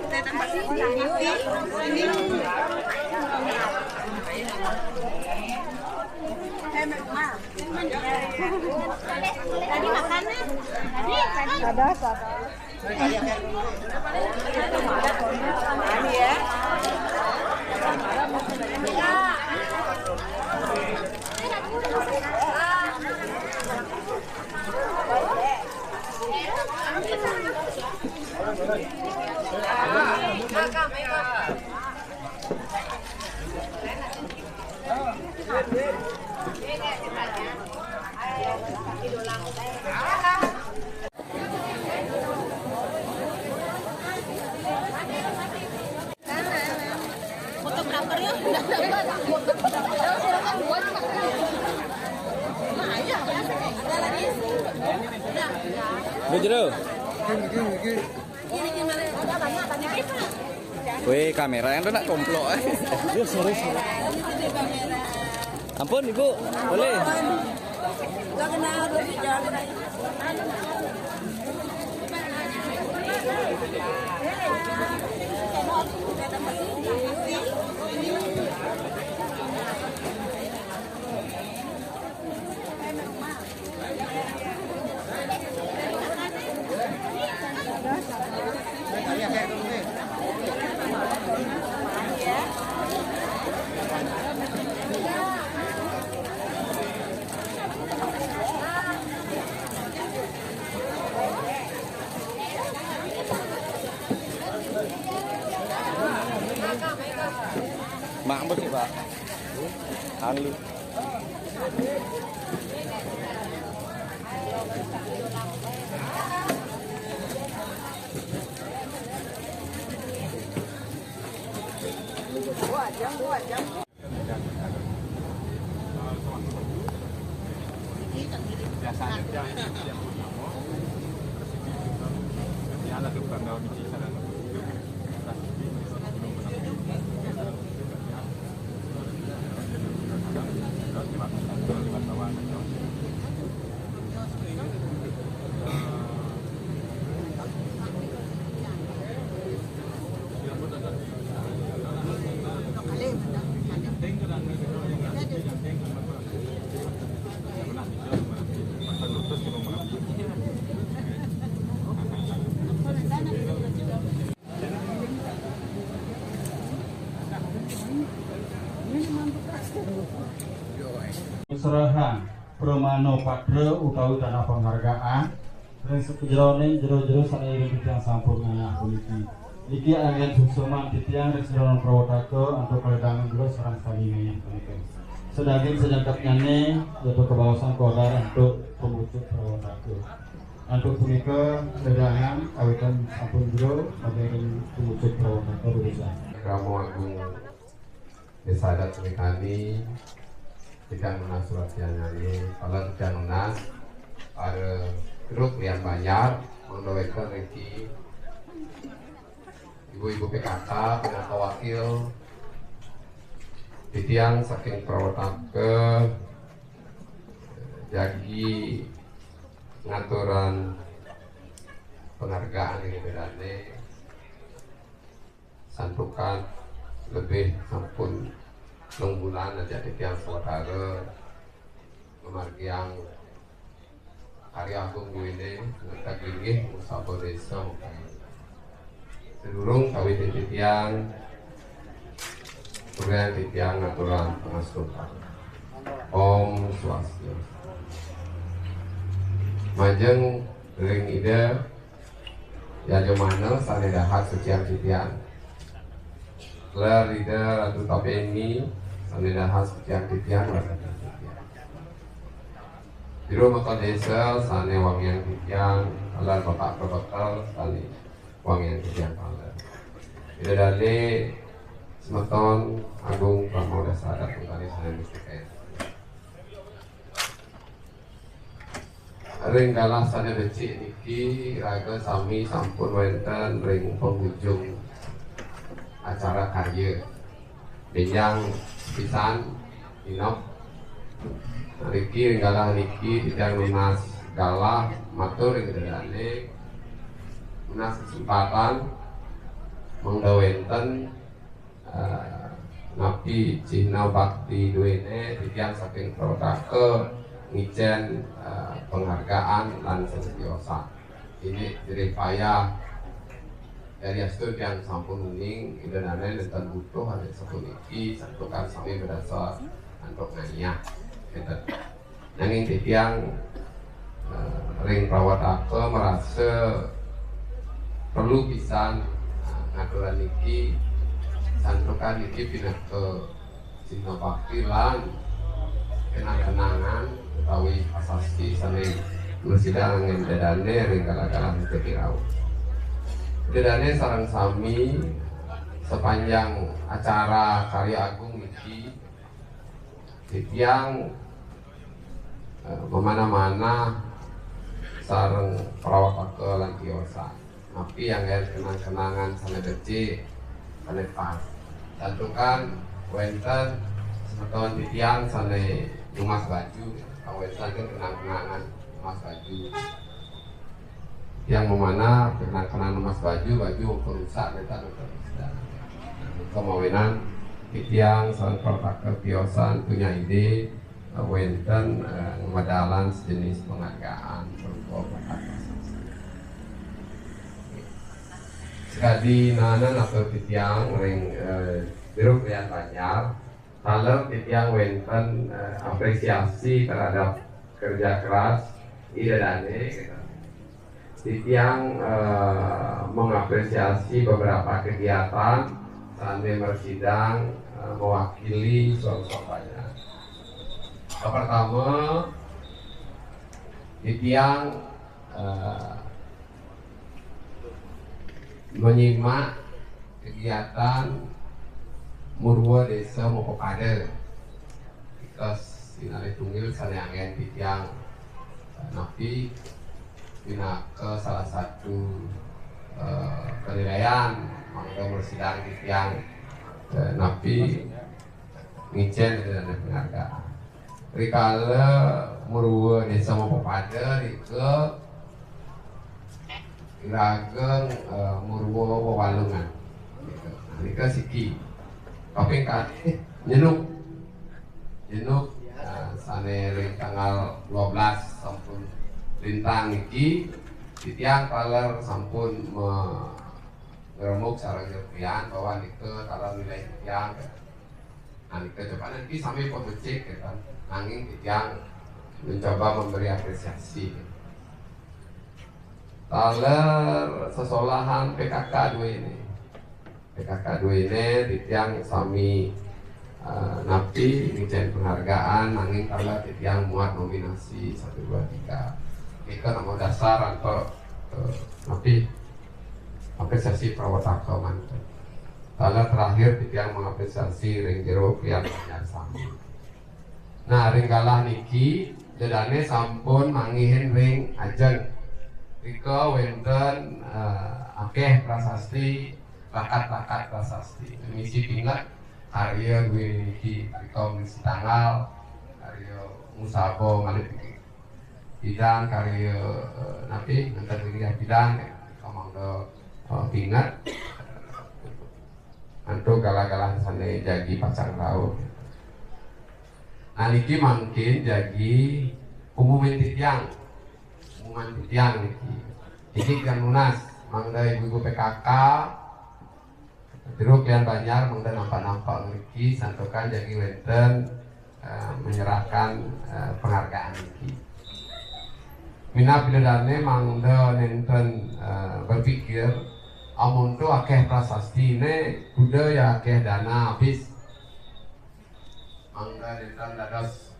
Ini. Eh, Ma. Tadi makan, Ma. Tadi. Ada, ada. Udah, Jero. Weh, kamera yang tu nak komplok, eh. Ya, sorry, sorry. Ampun, Ibu. Boleh. Ambek sih, Pak. Anu. Penyerahan pramana patra utawi tanah penghargaan ring sajeroning jero-jero sane ring titiang sampun ngayah puniki. Niki anggen sukseman titiang ring sajeroning prawetaka antuk kaledangan jero sareng sami ngayah punika. Sadaging sajangkepnyane, yaitu kabaosan kobar antuk pangucup prawetaka. Antuk punika, kaledangan kawitan sampun jero, mangda ring pangucup prawetaka rumiyin. Krama Agung Desa Adat Srikandi, titiang nunas surat sianane, pala titiang nunas, para grup lian banjar, mangda wenten riki, ibu-ibu P K K, pinaka wakil, titiang saking prawetaka, jagi ngaturang penghargaan ring Ida dane, santukan lebih sampun telung bulan aja titiang sawatara ngamargiang karya agung buine, ngenteg linggih, musaba desa, mungkin. Sadurung kawitin titiang, titiang ngaturang pangastuti. Om Swastiastu. Majeng ring Ida Yajamana sane dahat suciang titiang. Ler Ida Ratu Tabeni sane dahat suciang titiang, ler titiang. Jero Maka Desa sane wangiang titiang, ler Bapak Kebekel sane wangiang titiang, ler. Ida dane semeton agung pramodasa adat sane mesti. Ring galah sane becik niki, raga sami sampun wenten ring penghujung acara karya. Benjang pisan, inep. Niki ring galah niki titiang nunas galah matur ring Ida dane, nunas kesempatan mangda wenten eh, napi cihna bakti duene titiang saking prawetaka ngicen, eh, penghargaan lan sane tiosan. Indik jerih payah. Yadiastun titiang sampun uning, Ida dane nenten butuh anak sapuniki, santukan sami madasar antuk ngayah. Ngeten. Nanging titiang, eh, ring prawetaka marasa perlu pisan, eh, ngaturang niki, santukan niki pinaka cihna bakti lan kenang-kenangan utawi prasasti sane prasida anggen Ida dane ring galah-galah nika rauh. Ida dane sareng sami sapanjang acara karya agung niki, titiang, eh, mamanah-manah sareng prawetaka lan tiosan. Napi anggen kenang-kenangan sane becik, sane pas. Santukan wenten semeton titiang sane numas baju, wenten kenang-kenangan numas baju. Tiang mamanah, kenang-kenang numas baju, baju ampun rusak, minta nonton. Kemawinan, titiang sareng prawetaka tiosan punya ide, eh, wenten, eh, ngamedalang sejenis penghargaan berupa pangkat prasasti. Sakadi nanan atur titiang ring, eh, Jero Lian Banjar, taler titiang wenten, eh, apresiasi terhadap kerja keras Ida dane, gitu. Titiang, eh, mengapresiasi beberapa kegiatan Sané bersidang, eh, mewakili suang-suang banjar. Yang pertama, titiang, eh, menyimak kegiatan Murwa Desa Mokopada. Nika sinalih tunggil sané anggén titiang, eh, napi pinaka salah satu, eh, penilaian mangda mrasidang titiang, eh, napi ngicén dana penghargaan. Rikala Murwa Desa Mokopada nika iraga, eh, Murwa Wewalungan. Nah, nika siki. Kaping kalih, Nyenuk. Nyenuk, eh, sané ring tanggal dua belas sampun lintang niki, titiang taler sampun me-, ngrembug sareng Jero Krian bahwa nika taler nilai titiang. Nah, nika coba niki sami pun becik, ya kan. Nanging titiang mencoba memberi apresiasi. Taler sesolahan P K K duéné. P K K duéné titiang sami, eh, napi ngicén penghargaan, nanging taler titiang muat nominasi satu, dua, tiga. Nika nama dasar antuk, eh, napi apresiasi prawetaka manten. Taler terakhir titiang mengapresiasi ring Jero Krian Banjar sami. Nah, ring galah niki, Ida Dané sampun manggihin ring ajeng. Rika wénten, eh, akéh prasasti, bakat-bakat prasasti. Misi pinget karya dué niki, rika misi tanggal, karya ngusaba malih pidan, karya, eh, napi, ngenten ring bidang, rika mangda, eh, pinget. Antuk galah-galah sané jagi pacang rauh. Nah, niki mangkin jagi umumin titiang. Umuman titiang niki. Niki tiang nunas, mangda ibu-ibu P K K, Jero Krian Banjar mangda nampak-nampak ngriki, santukan jagi wénten, eh, menyerahkan, eh, penghargaan niki. Minab Ida Dané mangda nénten, eh, berpikir, amonto akéh prasastiné, kuda ya akéh dana abis. Mangda nénten dados,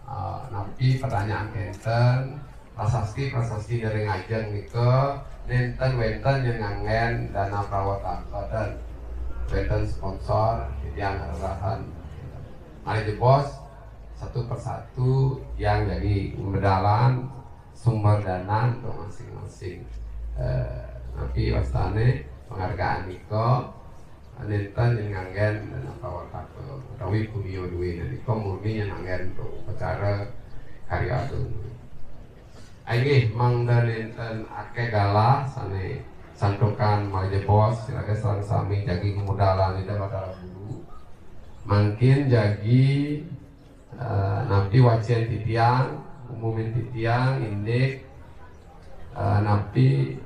eh, napi pertanyaan kénten, prasasti-prasasti ring ajeng nika, nénten wénten nyén nganggén dana prawetaka, wénten sponsor, titiang ngrerahan. Malih jebos, satu persatu tiang jagi medalan sumber dana untuk masing-masing. Eh, napi wastané penghargaan nika, nénten nyén nganggén dana prawetaka utawi punia duéné nika murni nyén nganggén untuk upacara karya agung. Inggih, mangda nénten akéh galah sané santukan malih jebos, iraga sareng sami jagi ngemudalang Ida Batara Guru. Mangkin jagi, eh, napi wacén titiang, umumin titiang, indik, eh, napi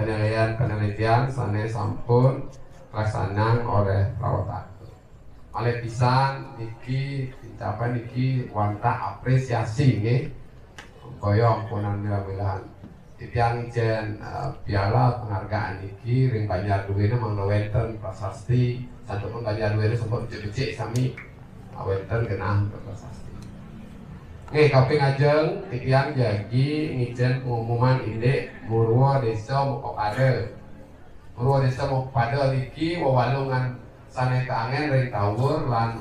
penilaian-penelitian sané sampun laksanang olih prawetaka. Malih pisan niki, pincapaian niki wantah apresiasi nggih. Kaya ampunang milah-milahan. Titiang ngicén, eh, piala penghargaan niki ring Banjar duéné mangda wénten prasasti, santukan Banjar duéné sampun becik-becik sami, eh, wénten genah prasasti. Nggih, kaping ajeng titiang jagi ngicén pengumuman indik Murwa Désa Mokopada. Murwa Désa Mokopada niki wewalungan sané kaanggén ring tawur lan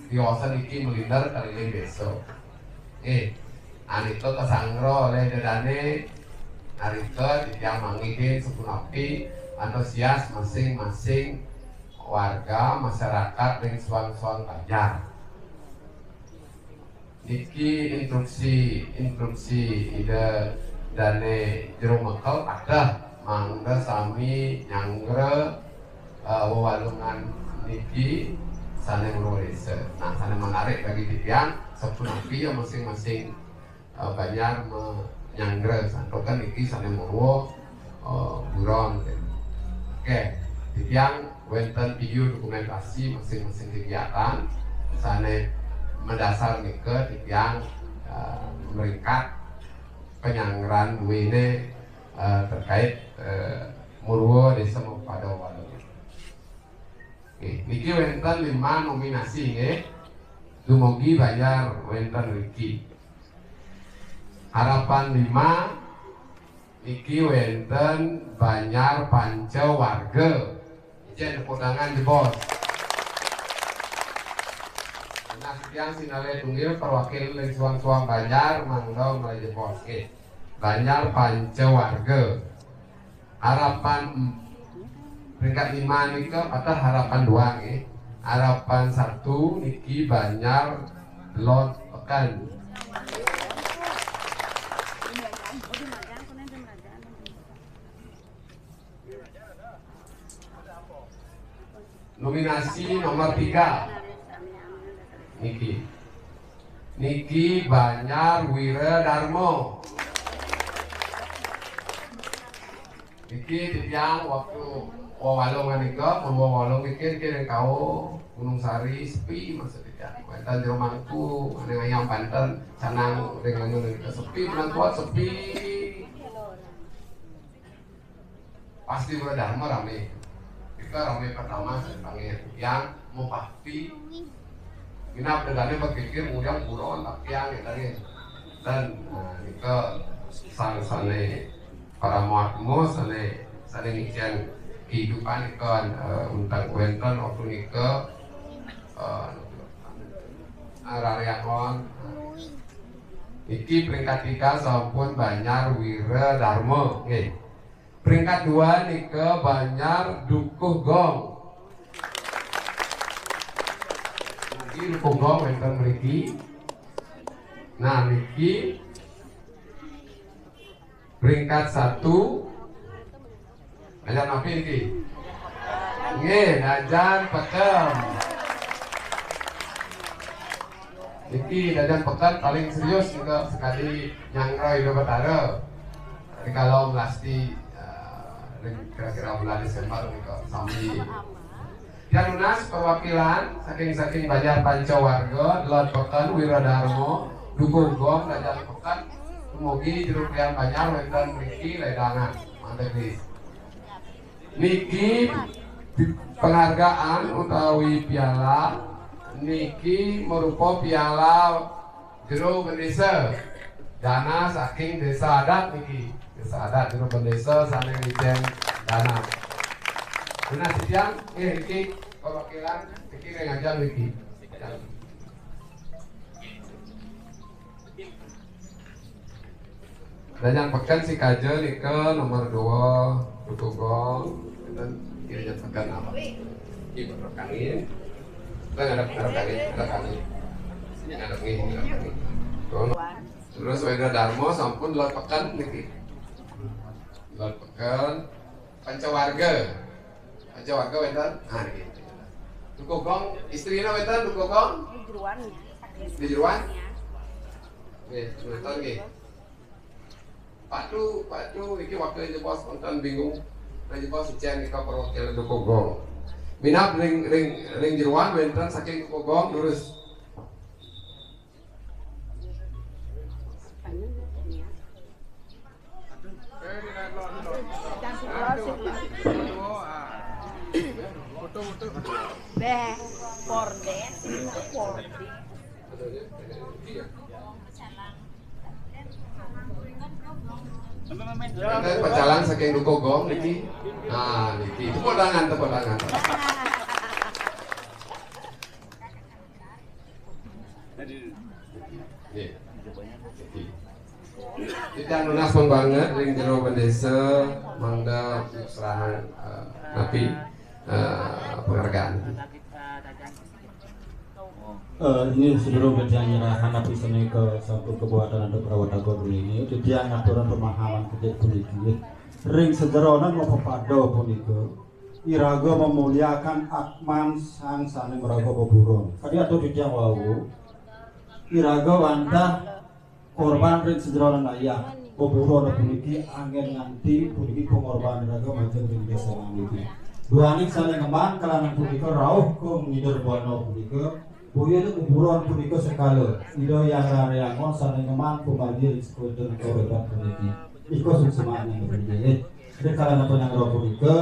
tiosan niki malinder keliling désa. Eh, anika kasanggra olih Ida Dané, narika titiang manggihin sapunapi antusias masing-masing warga masyarakat ring suang-suang banjar. Niki instruksi, instruksi Ida Dané Jero Mekel kadah mangda sami nyanggra, eh, wewalungan niki sané Murwa Désa. Nah, sané menarik bagi titiang, sapunapi ya masing-masing, eh, banjar menyanggra, santukan niki sané Murwa, eh, buron. Oké, titiang wénten video dokumentasi masing-masing kegiatan sané madasar nika titiang, eh, meringkat penyanggrahan duéné, eh, terkait, eh, Murwa Désa Mokopada wewalungan. Niki wénten lima nominasi nggih. Dumugi banjar wénten mriki. Harapan lima niki wénten Banjar Panca Warga. Ijén tepuk tangan jebos. Nah, titiang sinalih tunggil perwakil ring suang-suang banjar mangda malih jebos nggih. Banjar Panca Warga. Harapan peringkat lima nika pateh harapan dua nggih. Harapan satu niki Banjar Lot Peken. Nominasi nomor tiga. Niki. Niki Banjar Wira Darma. Niki titiang waktu wawalung nika, pun wawalung niki, niki ring Kao, Gunung Sari, sepi maksud titiang. Wénten jero mangku, ane ngayam panten, canang ring anu nika sepi, menang kuat sepi. Pasti Wira Darma ramé. Kita ramé pertama sebenarnya yang mau pasti. Minab dagane berpikir nguriang buron tapi yang kita nih. Dan nah, kita sang sane para muatmu sane sane ngicen kehidupan nika eh, untang wénten waktu nika eh, rariakon. Iki peringkat tiga sampun Banjar Wira Darma. Nggih. Peringkat dua nika Banjar Dukuh Gong. Niki Dukuh Gong wénten mriki. Nah, niki peringkat satu. Dajan napi niki? Nggih, Dajan Peken. Niki Dajan Peken paling serius juga sekali nyanggra Ida Betara. Rikala melasti eh, kira-kira bulan Desember nika sami. Tiang nunas perwakilan saking saking Banjar Panca Warga, Lot Peken, Wiradarma, Dukuh Gong, Dajan Peken, dumugi jero klian Banjar wénten mriki ledangan. Mantep, Niki penghargaan utawi piala niki merupa piala jero bendesa dana saking desa adat niki. Desa adat jero bendesa sané ngicén dana. Nah, titiang eh niki perwakilan niki ngajar niki. Dajan Peken sikaja nika nomor dua Dukuh Gong. Enten Dajan Peken apa? Ibu rekangin. Kita ngadep ngadep kali, ngadep kali. Ngadep nih, ngadep kali. Terus Wira Darma sampun Lot Peken niki. Lot Peken Pancawarga. Pancawarga wénten? Ah niki. Dukuh Gong, istrina wénten Dukuh Gong? Di jeroan. Di jeroan? Nggih, semeton nggih. Patu, patu iki wakil jebos wénten bingung. Nah, jebos icén nika perwakilan Dukuh Gong. Minab ring ring ring jeroan wénten saking Dukuh Gong lurus. Beh, kordén, kordén. Ada pecalang saking Dukuh Gong niki. Nah, niki. Tepuk tangan, tepuk tangan. Nggih. Kita nunas pun banget ring jero bendesa mangda serahan eh, napi eh, penghargaan. Eh, ini sebelum kita nyerahan napi seni ke sampun kebuatan untuk perawat agung ini, titiang ngaturan pemahaman kecil puniki. Ring sejeronan mau pepada puniki. Iraga memuliakan Atman sang sane maraga beburon. Kadi atur titiang wau, iraga wantah korban ring sajeroning ayah. Beburon puniki anggen nganti puniki pengorbanan iraga majeng ring desa niki. Duaning sane ngemban kalangan punika rauh ka ngider buana punika, boya beburon punika sekala. Ida Hyang Raryangon sane ngemban pemadi ring sekutu negara puniki. Ika suksmane puniki. Ida kalangan penyangga punika,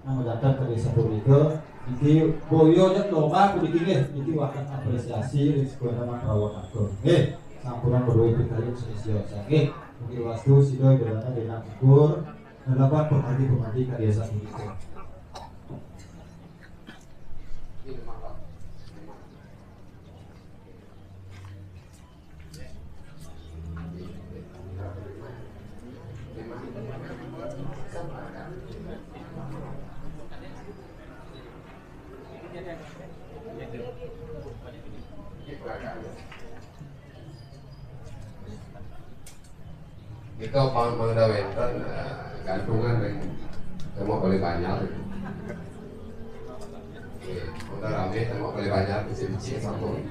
nama datang ke desa punika, Niki boyo nyet lomba puniki nggih, niki wonten apresiasi ring Sekolah Menengah Prawan Agung. Nggih, sampun berdoa pitayon sami siyos. Nggih, mungkin wastu sida berana denang syukur, nelaban pengadi-pengadi karya sapunika. Nika pang mangda wénten, eh, gantungan ring tembok Balé Banjar. Nggih, mangda ramé tembok Balé Banjar, becik-becik sampun.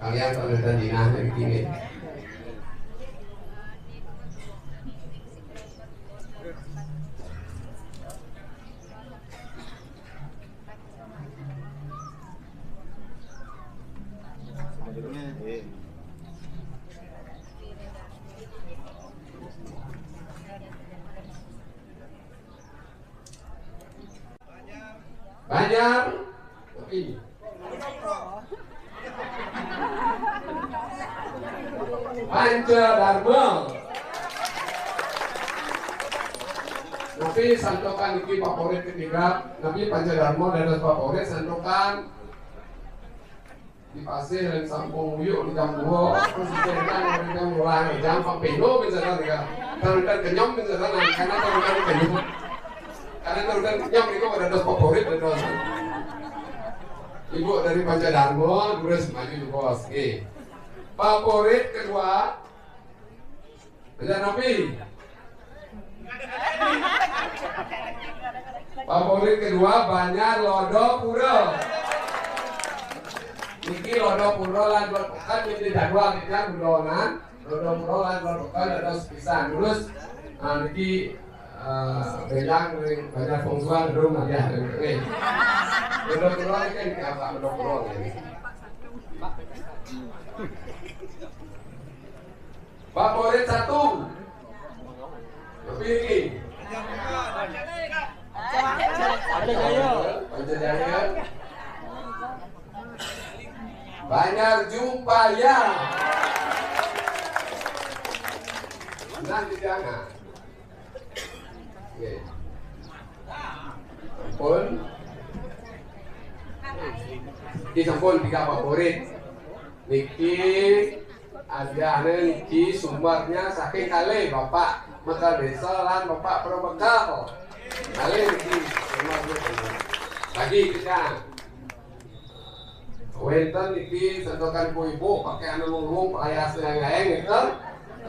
Kalian kalau wénten jinah niki nggih. Banjar. Tapi Panca Dharma. Napi santukan niki favorit ketiga, napi Panca Dharma dados favorit santukan di pasih dan sampung uyuk di jam dua, terus di jam dua, jam ping pindho misalkan ya. Terus kenyom misalkan, karena terus kenyom. Karena terus kenyom itu pada dados favorit dados. Ibu dari Panca Dharma, terus maju di bos. Oke. Favorit kedua, Banjar napi? Favorit kedua, Banjar Lodo Pura. Niki Lodo Pura lan Lodo Pekan, niki jadwal niki bulan. Lodo Pura lan Lodo Pekan ada sepisan. Terus, nah, niki, eh, bénjang ring Banjar Fungsuan, belum ada. Oke. Lodo Pura niki apa Lodo Pura niki? Favorit satu. Tapi ini. Panca Jaya. Banjar Jupaya. Nah, di sana. Oke. Sampun. Ini sampun tiga favorit. Niki Adiahné niki sumbernya saking kalih Bapak Mekar Desa lan Bapak Pro Bekal. Kalih niki sumbernya. Bagi kita. Wénten niki santukan ibu-ibu pakai anu lulung, payas yang lain gitu.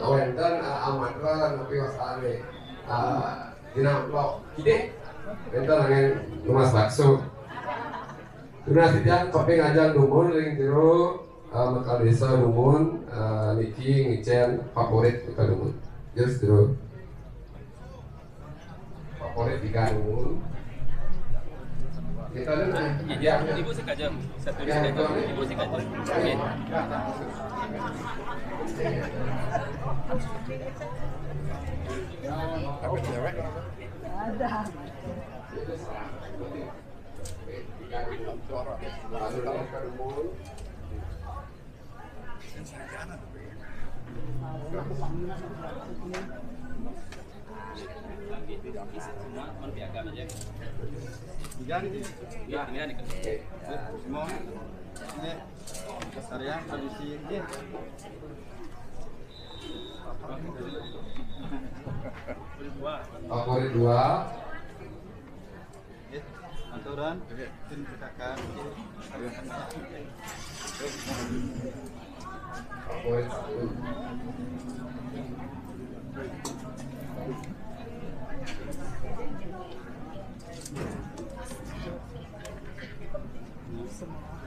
Wénten, eh, amatra lan napi wastane. Eh, dina amplop. Kidik. Wénten angin nunas bakso. Tunas titiang peping ajeng dumun ring jero, eh, Mekar Desa dumun, eh, niki ngicén favorit kita dumun. Yes, Bro. Favorit tiga dumun. Kita ada, nah, ya, ya. Ibu sekaja. Satu ya, sekaja. Betul. Ibu sekaja. Oke. Ada. Tiga nih. Iya, ini nih. Semua. Ini. Harian tradisi ini. Favorit dua. Nggih, aturan, tim P K K.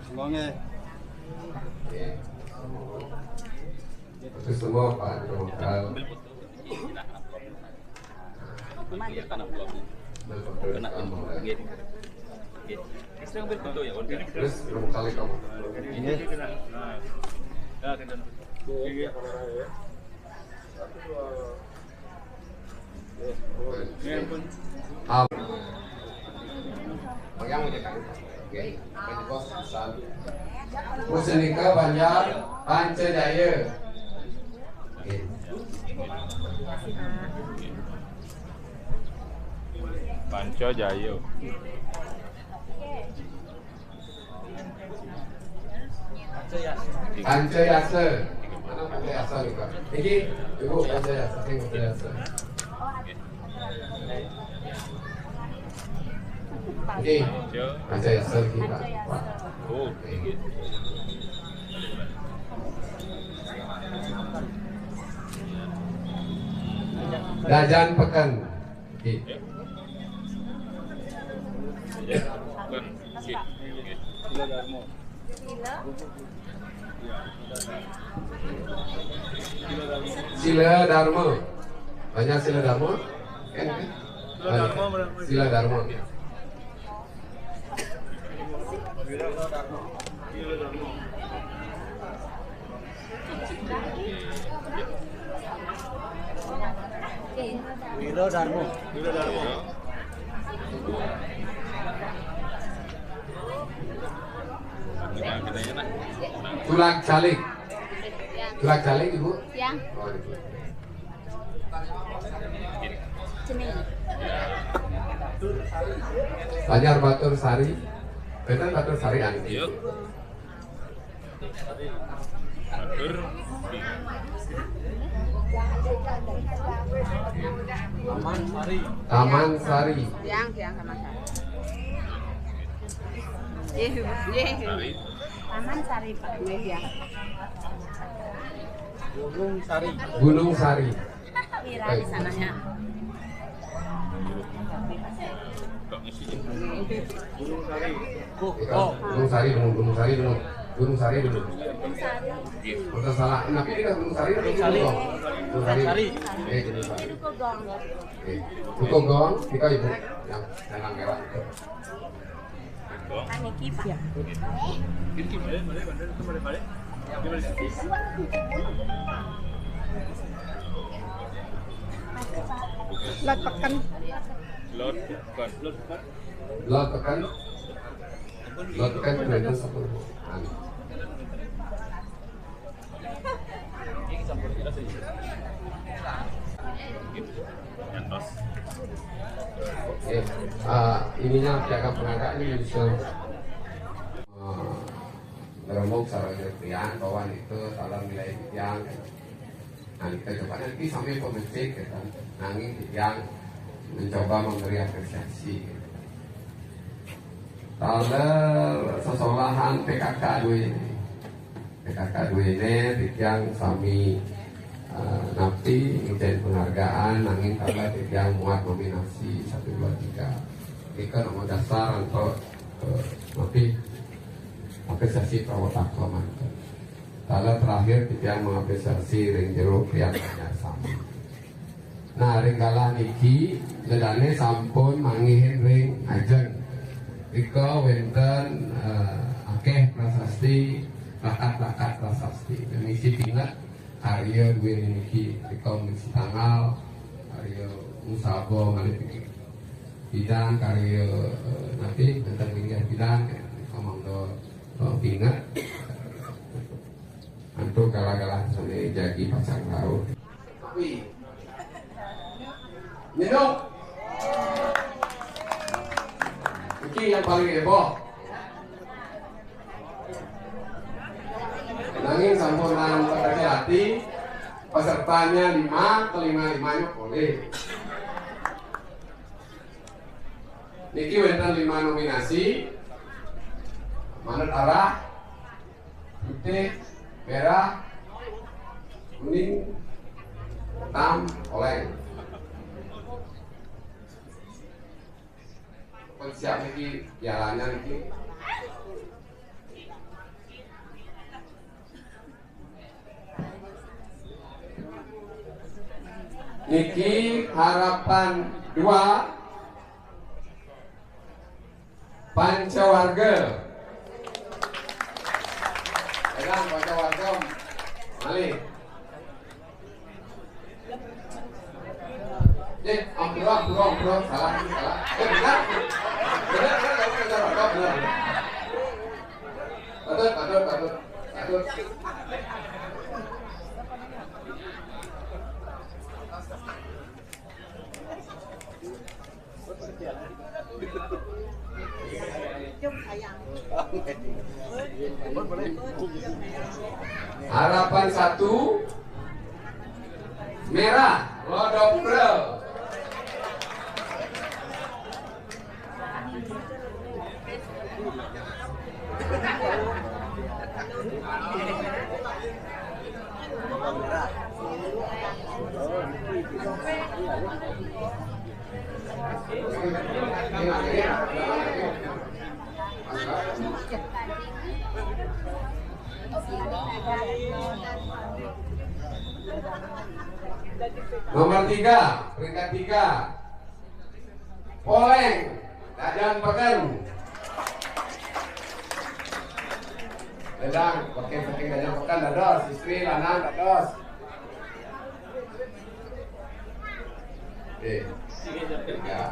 Semuanya. Terus semua Pak Jokal. Kena. Nggih. Nggih. Terus berapa kali kamu? Nggih. Nggih. Nggih. Nggih, ampun. Am- Museum Lingka Banjar Panca Jaya. Oke. Panca Jaya. Panca Yasa. Mana Panca Yasa nih, Pak? Ini, Ibu, Panca Yasa, ini Panca Yasa. Oke. Panca Yasa lagi, Pak. Pak. Oh, oke. Dajan Peken. Oke. Dajan Peken. Oke. Sila Dharma. Banyak Sila Dharma? Kan, kan? Banyak. Sila Dharma. Wira Dharma. Wira Dharma. Tulak Calik. Tulak Calik, Ibu? Ya. Oh, Ibu. Banjar Batur Sari. Bener Batur Sari, Anggi. Yuk. Batur. Taman Sari. Taman Sari. Yang, yang sama saya. Iya, iya. Sari. Taman Sari, Pak. Iya, iya. Gunung Sari. Gunung Sari. Wira di sananya. Gunung Sari dulu, Gunung Sari dulu. Gunung Sari dulu. Gunung Sari. Kalau salah, tapi ini kan Gunung Sari, Gunung Sari. Gunung Sari. Gunung Sari. Eh, Gunung Sari. Oke. Dukung dong, kita Ibu yang jangan lewat. Lot Peken. Lot Peken. Lot Peken. Lot Peken, Peken. Oke, eh, ininya piagam penghargaan ini bisa, eh, ngerembuk sareng jeung titiang bahwa itu tolong nilai titiang. Nah, kita coba nanti sampai pemecik, gitu. Nanging titiang mencoba memberi apresiasi, gitu. Taler sesolahan P K K dua ini. P K K dua ini titiang sami, eh, napi ngicén penghargaan, nanging taler titiang muat nominasi satu dua tiga. Ini kan nomor dasar untuk, eh, napi apresiasi prawarta manten. Taler terakhir titiang mengapresiasi ring jero Krian Banjar sami. Nah, ring galah niki, ledane sampun manggihin ring ajeng. Rika wenten, eh, akeh prasasti, bakat-bakat prasasti. Dan isi pinget karya duwe niki, rika misi tanggal, karya Musaba malih niki. Bidang karya, eh, napi, wenten minggah bidang, rika mangda, eh, pinget. Antuk galah-galah sane jagi pacang rauh. Tapi, nyenuk. Iki yang paling heboh. Nanging sampun nang hati, pesertanya lima, kelima-limanya boleh. Niki wenten lima nominasi. Manut arah, putih, merah, kuning, hitam, oleng. Pun siap niki pialanya niki. Niki harapan dua, Pancawarga. Edan Pancawarga. Malih. Eh, ampura, ampura, ampura. Salah, salah. Eh, benar. Benar, benar, benar. Patut, patut, patut. Patut. Harapan satu, merah, Lodok Bro. Nomor tiga, peringkat tiga. Poleng, Dadan Peken. Dadang, Peken, Peken, Dadan Peken, dados, istri, lanang, dados. Oke. Ya.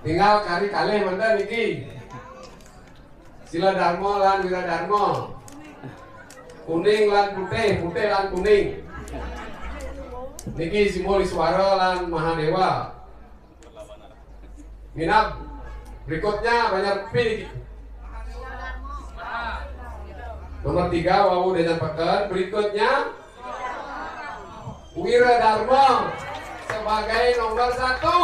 Tinggal kari kalih manten niki. Sila Darma lan Wira Darma. Kuning lan putih, putih lan kuning. Niki Simbol Iswara lan Mahadewa. Minab. Berikutnya Banjar Pi niki. Nomor tiga, wau Dadan Peken. Berikutnya Wira Darma sebagai nomor satu.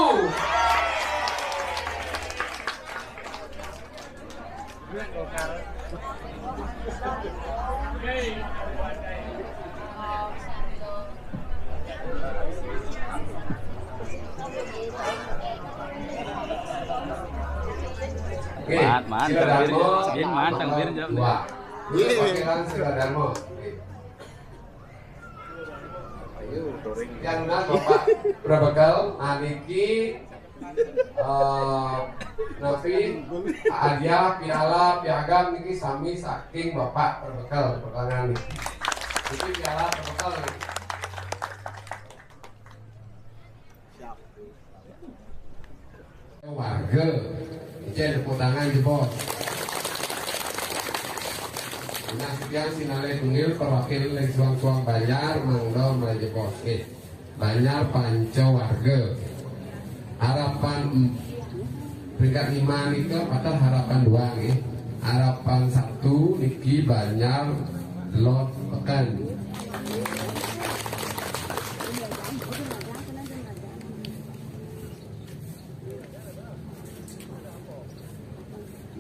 Oke, Maan, maan, Sila Darma, Darma, Maan, nomor Darma, dua. Ini Pangeran Sila Darma. Yang benar Bapak Prabekel, nah niki, eh, napi, hadiah, piala, piagam niki sami saking Bapak Prabekel, pertanganing niki. Niki piala Prabekel niki. Warga. Icen tepuk tangan jebos. Nah, sekian sinalih tunggil perwakilan dari suang-suang Banjar, mangda mulai jebos. Nggih. Banjar Panca Warga. Harapan em-, peringkat lima nika patah harapan dua nggih. Harapan satu niki Banjar Lot Peken.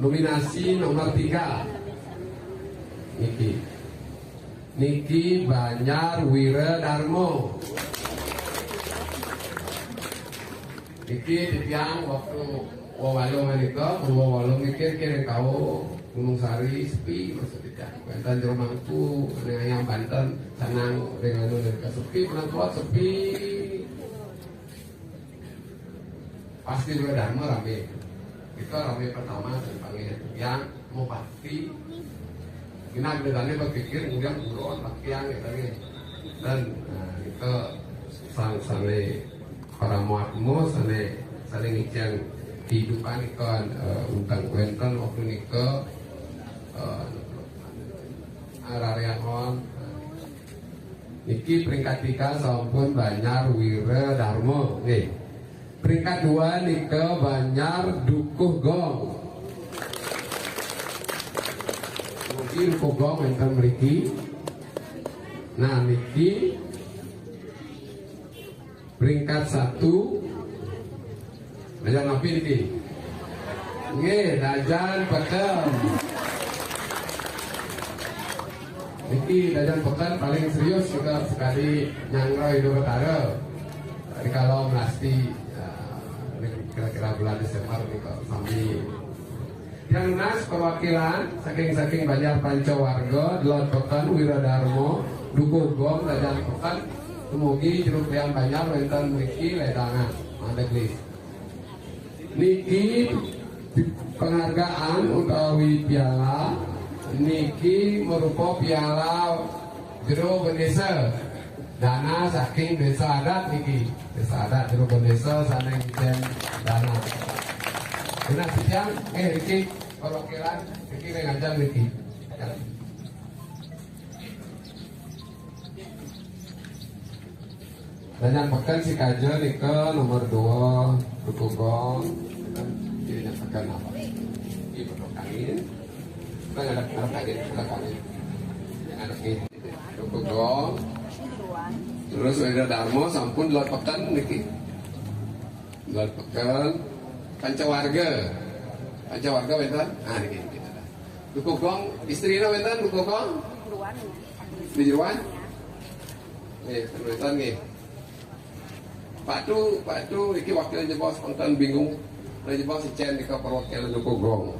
Nominasi nomor tiga. Niki. Niki Banjar Wira Darmo. Niki titiang waktu wong Walong menika, wong Walong mikir kira kau Gunung Sari sepi maksud titiang. Wonten Jero Mangku, ane ayam Banten, senang dengan anu menika sepi, menang kuat sepi. Pasti Wira Darma rame. Kita rame pertama dan panggil yang mau pasti. Kita bedanya berpikir kemudian buron pasti yang kita nih. Dan nah, kita sang sane para muatmu sane sane ngicen kehidupan itu eh, untang wenten waktu nika eh, ararian on. Niki peringkat tiga sampun Banjar Wira Darma. Nggih. Peringkat dua nika Banjar Dukuh Gong. Niki Dukuh Gong wonten mriki. Nah, niki peringkat satu. Dajan napi niki? Nggih, Dajan Peken. Niki Dajan Peken paling serius juga sekali nyangrai Indo Betara. Tadi kalau melasti ya, ini kira-kira bulan Desember nih kok sambil yang nas perwakilan saking-saking Banjar Panca Warga, Delod Peken, Wiradarma, Dukuh Gong, Dajan Peken, dumugi Jero Krian Banjar wonten mriki ledangan. Mantep, Lis. Niki penghargaan utawi piala niki merupa piala Jero Bendesa. Dana saking desa adat niki. Desa adat Jero Bendesa sane ngicen dana. Nah, siang, eh, Riki, perwakilan, Riki, ngajar, Riki. Dan yang peken si Kajo nika nomor dua, Duku Gong. Jadi yang peken apa? Ini berdoa angin. Kita ngadep, ngadep angin, ngadep angin. Ngadep angin. Duku Gong. Terus Wendra Darmo sampun dua peken niki. Dua peken. Pancawarga. Pancawarga wénten? Ah, niki, niki. Duku Gong, istrina wénten Duku Gong? Di jeroan? Nggih, wénten nggih. Pak Tu, Pak Tu, iki wakil jebos, penten bingung. Ring jebos icén nika perwakilan Duku Gong.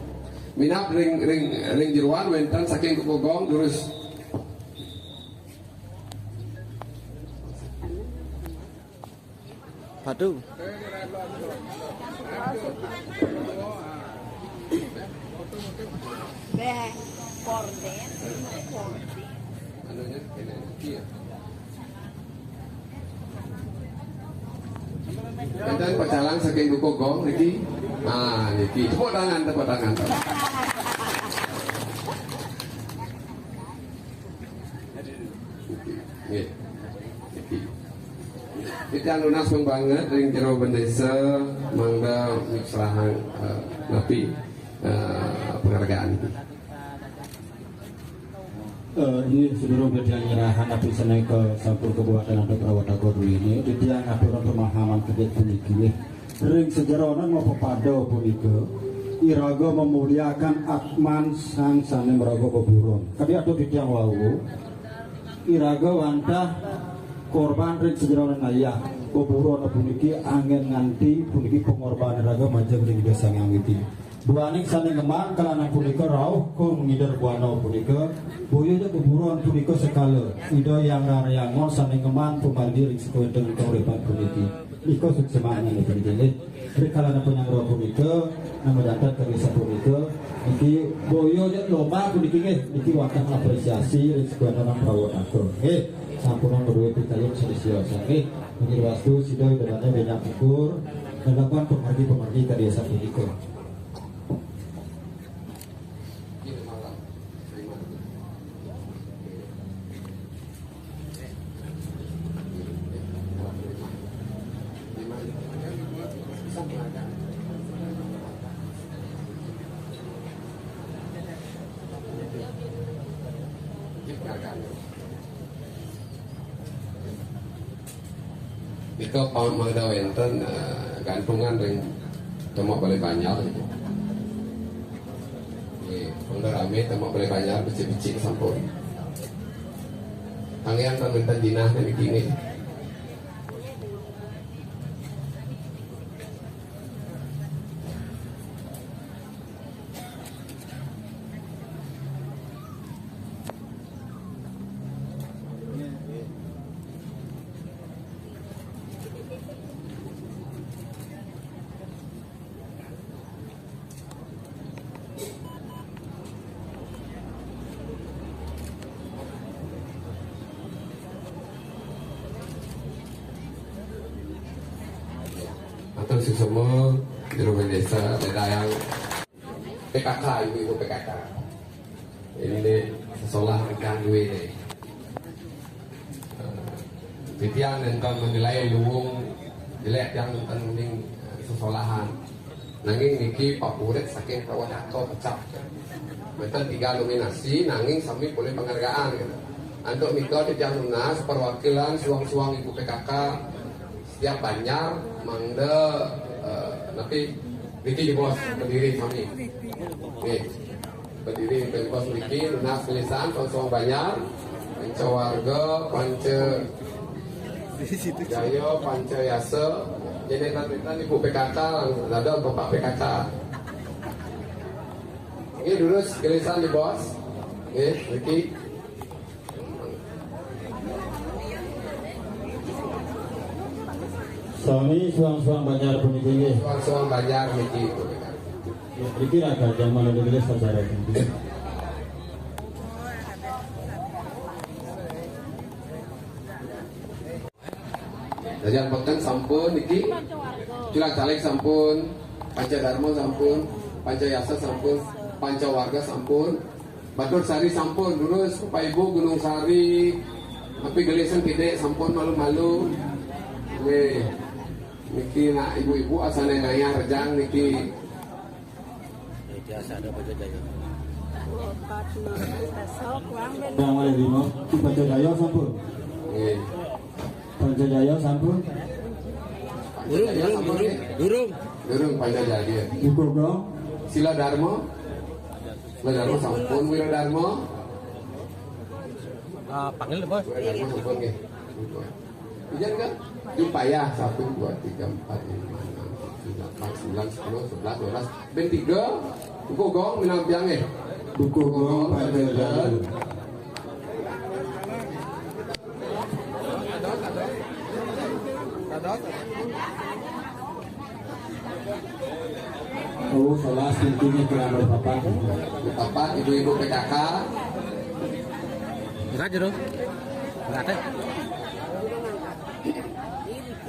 Minab ring, ring, ring jeroan wénten saking Duku Gong, terus. Padu. Beh, korden, korden. Anunya, ini, iya. Enten pecalang saking Duku Gong niki. Ah, niki. Tepuk tangan, tepuk tangan. Nggih. Niki. Titiang nunas banget ring jero bendesa, mangda miksrahang, eh, napi, eh, penghargaan niki. Eh, ini sebelum kita nyerahan, tapi seneka sampun kebuatan antuk rawataka duwini, titiang aturang pemahaman kedek puniki, nggih. Ring sajeroning mapepada punika, iraga memuliakan atman sang sane maraga beburon. Kadi atur titiang wau, iraga wantah korban ring sajeroning ayah beburon puniki, anggen nganti puniki pengorban iraga majeng ring Ida Sang Hyang Widi. Duaning sane ngemban kalana punika rauh kung ngider buana punika, boya ja beburon punika sekala Ida Hyang Raryangon sane ngemban pamargi ring sakawentening kauripan puniki. Nika suksmane puniki nggih. Ri kalana panyanggra punika, nama janten kagesa punika, niki boya ja lomba puniki nggih, niki wantah apresiasi ring sakawentening prawataka. Nggih, sampunang maduwe pikayun sane sia nggih. Mugi wastu sida Ida Dane benjang pungkur, lalapan pamargi-pamargi kadi asapunika. Nika pang mangda wenten, eh, gantungan ring temok Balai Banjar. Nggih, mangda rame temok Balai Banjar, becik-becik sampun. Anggihan tan wenten jinah niki nggih. Atur suksma, jero bendesa, Ida Hyang. P K K, ibu-ibu P K K. Ini sekolah rekan gue nih. Eh, titiang nenten menilai luwung jelek, tiang nenten mending, eh, sesolahan. Nanging niki papurit saking Prawadaka pecah. Wenten tiga nominasi, nanging sami polih penghargaan, gitu. Antuk nika titiang nunas perwakilan suang-suang ibu P K K setiap Banjar, mangda, eh, napi, niki jebos berdiri sami. Nggih. Berdiri, jebos niki, nunas gelisan, suang-suang Banjar, Panca Warga, Panca Jaya, Panca Yasa, jadi nanti ibu P K K, ada bapak P K K. Nggih, durus gelisan jebos. Nggih, niki. Sami suang-suang Banjar puniki nggih. Suang-suang Banjar niki. Niki raga jaman dulu saudara. Dajang peken sampun niki. Culang caleg sampun. Panca Darma sampun, Panca Yasa sampun, Panca Warga sampun, Batur Sari sampun, terus Bapak Ibu Gunung Sari, tapi Gelisan Gede sampun malu-malu. Nggih. Niki nak ibu-ibu asal nengayah rejang niki. Biasa ada Panca Jaya. Yang mulai lima, Panca Jaya sampun. Nggih. Panca Jaya sampun. Durung, durung, durung, durung. Durung Panca Jaya. Buku Gong. Sila Darma. Sila Darma sampun, Wira Darma. Ah, panggil, Bos. Wira Darma sampun, nggih. Hujan kan? Jumpa ya, satu, dua, tiga, empat, lima, enam, tujuh, delapan, sembilan, sepuluh, sebelas, dua belas. Ben tiga, Buku Gong, minang piang, eh. Buku Gong, Panca Jaya. Oh, salah, pintunya kurang berpapat. Bapak, ibu-ibu P K K. Enggak, Jero. Enggak ada.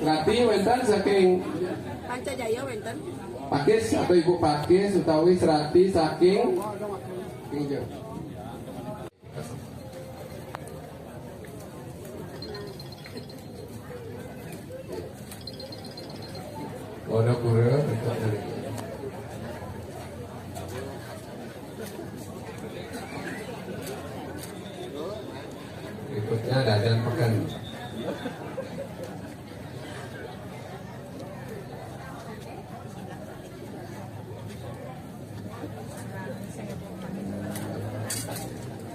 Rati wenten saking Panca Jaya wenten. Pakis atau Ibu Pakis utawi Serati saking Pinjeng. Ono pura untuk dari. Berikutnya ada dan peken.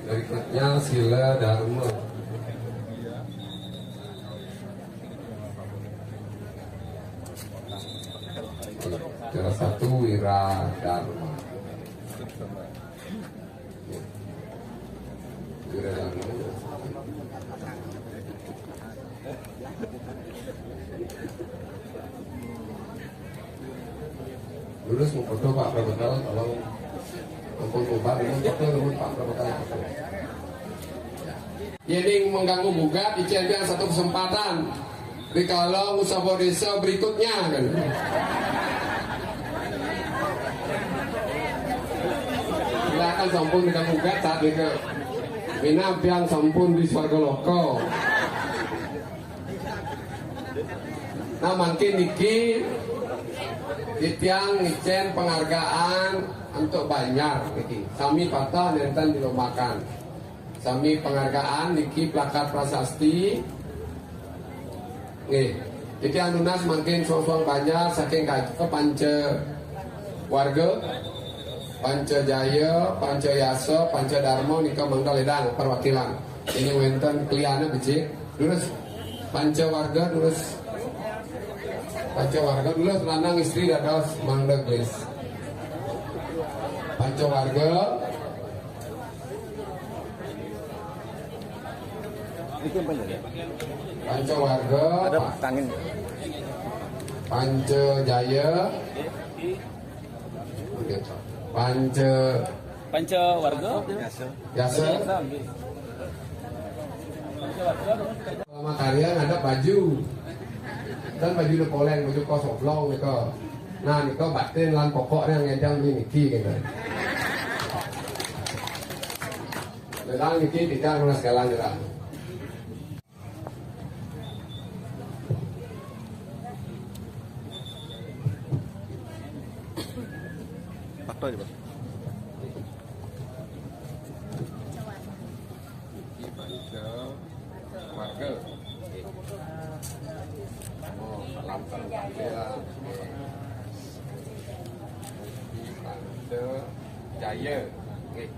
Berikutnya sila dharma. Salah satu wira dharma. Wira dharma. Lurus mau foto Pak Prabekel, tolong. Ampun Pak, ini foto dulu Pak Prabekel. Jadi mengganggu gugat, icen pian satu kesempatan. Rikala ngusaba desa berikutnya kan. Silakan sampun diganggu gugat saat itu. Minab pian sampun di swarga loka. Nah, mangkin niki titiang ngicen penghargaan untuk Banjar niki. Sami patah nenten dilombakan. Sami penghargaan niki plakat prasasti. Nggih. Titiang nunas mangkin suang-suang Banjar saking kaca panca warga, Panca Jaya, Panca Yasa, Panca Darma nika mangda ledang perwakilan. Ini wenten kliane becik. Durus Panca Warga, durus Panca Warga, durus lanang istri dados mangda gelis. Panca Warga. Panca Warga. Ada tangin. Panca Jaya. Panca. Panca Warga. Biasa. Biasa, nggih. Panca Warga. Selama karya ada baju. Dan baju udah poleng, baju kos oblong gitu. Nah, nika batin lan pokoknya ngedang di niki gitu. Ngedang niki tidak ngelas galang gitu. Foto aja, Pak. Iki Panca Warga. Oh, salam salam ya. Iki Panca Jaya. Nggih.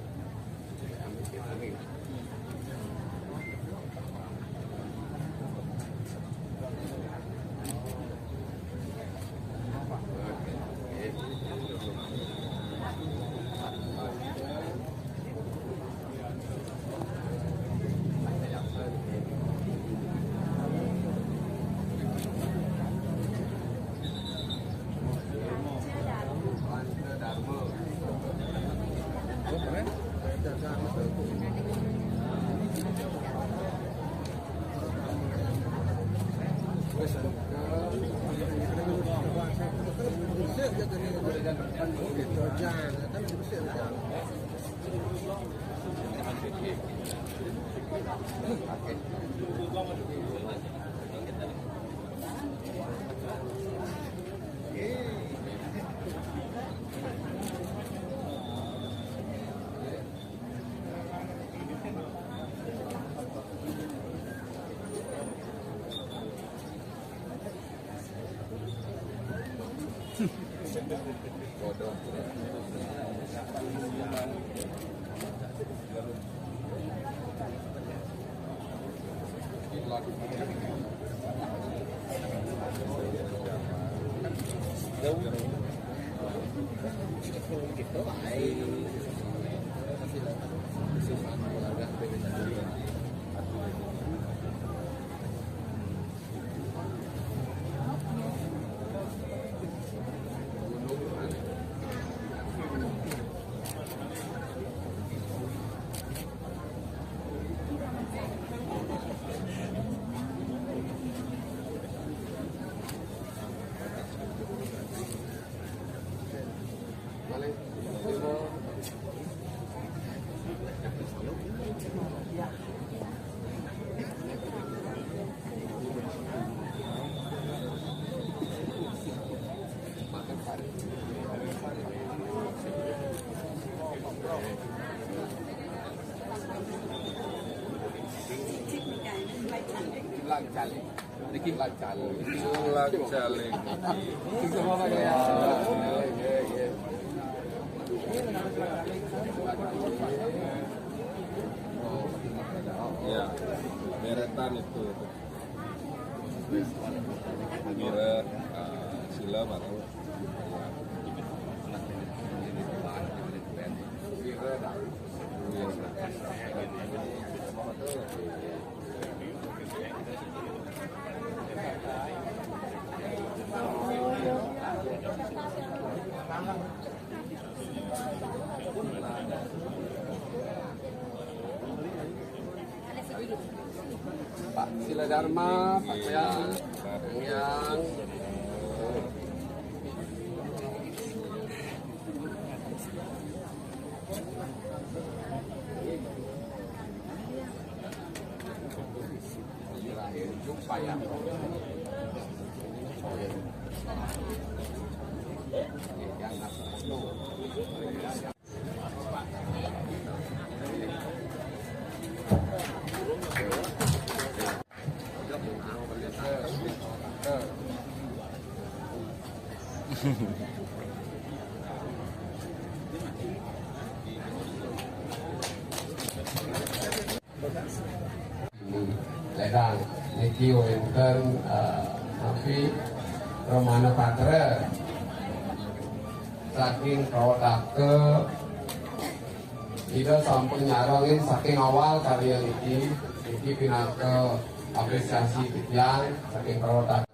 Niki lak caleg. Lak caleg. Ya, deretan itu. Mira, ah, sila bareng. Pak Sila Dharma, Pak Yang, Yang. Ledang niki wénten, eh, napi, Ramana Patra saking Kawataka. Ida sampun nyarengin saking awal karya niki. Niki pinaka apresiasi titiang saking Kawataka.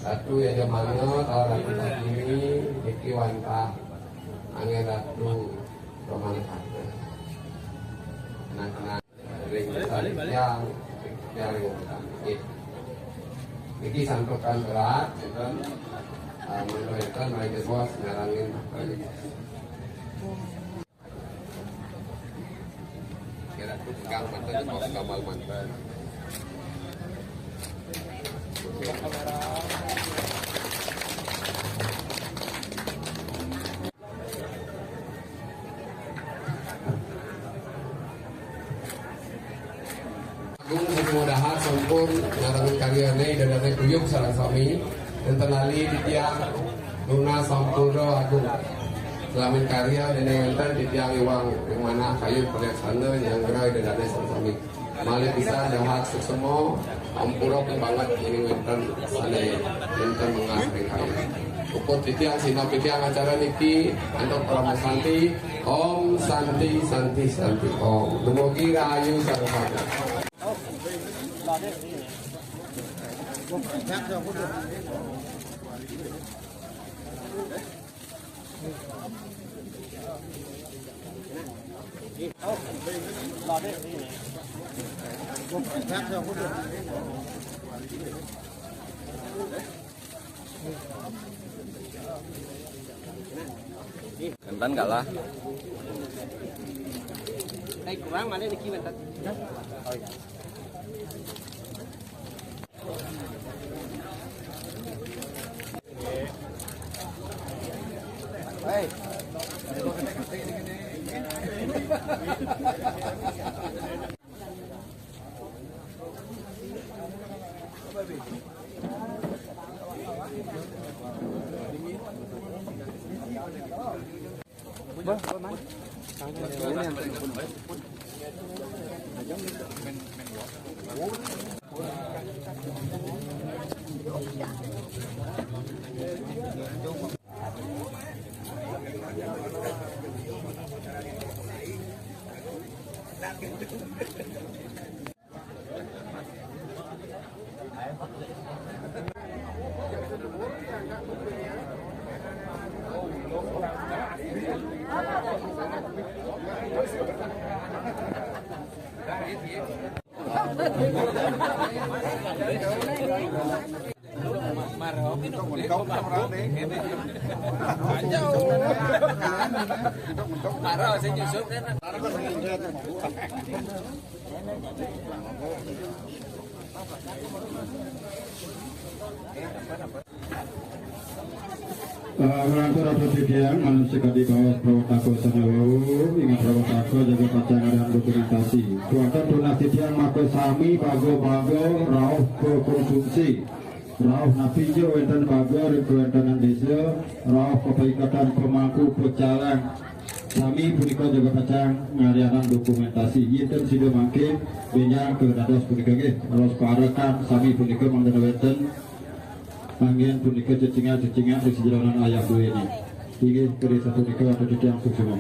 Ratu Yajamana, Ratu Kartini, niki wantah anggén Ratu Ramana Patra. Kenang-kenang ring yang, yang ring. Nggih. Niki santukan berat, sinten, eh, mangda wénten, mangda bos nyarengin. Kira aku pegang manten, mau gamal manten. Agung Sukumo Dahat sampun nyarengin karyané, Ida Dané Kuyuk sareng sami. Wénten lali titiang Luna Sampurna Agung. Salamin karya déné wénten titiang Iwang Ring Manah Kayun Pariaksana nyanggra Ida Dané sareng sami. Malih pisan Dahat suksma, ampura banget ing wénten sané wénten mengah ring kayun. Puput titiang sinah titiang acara niki antuk parama santi. Om Santi, Santi, Santi, Om. Dumugi rahayu sareng sami. Kentan kalah. Eh, kurang mana niki, Kentan? Eh, nglangkung ratu titiang, manungsa kadi baos Prawetaka sanawau, ingat Prawetaka jaga pacang ngarang dokumentasi. Kuatan tunas titiang maka sami baga-baga rauh ka konsumsi. Rauh napi ja wénten baga ring kawéntenan désa, rauh ka paikatan pemangku pecalang. Sami punika jaga pacang ngarianang dokumentasi. Yén ten sida mangkin, bénjang ka dados punika nggih. Raos parekan sami punika mangda wénten. Anggén punika cecingak-cecingak ring sajeroning ayah buéné. Inggih, kadi sapunika atur titiang suksma.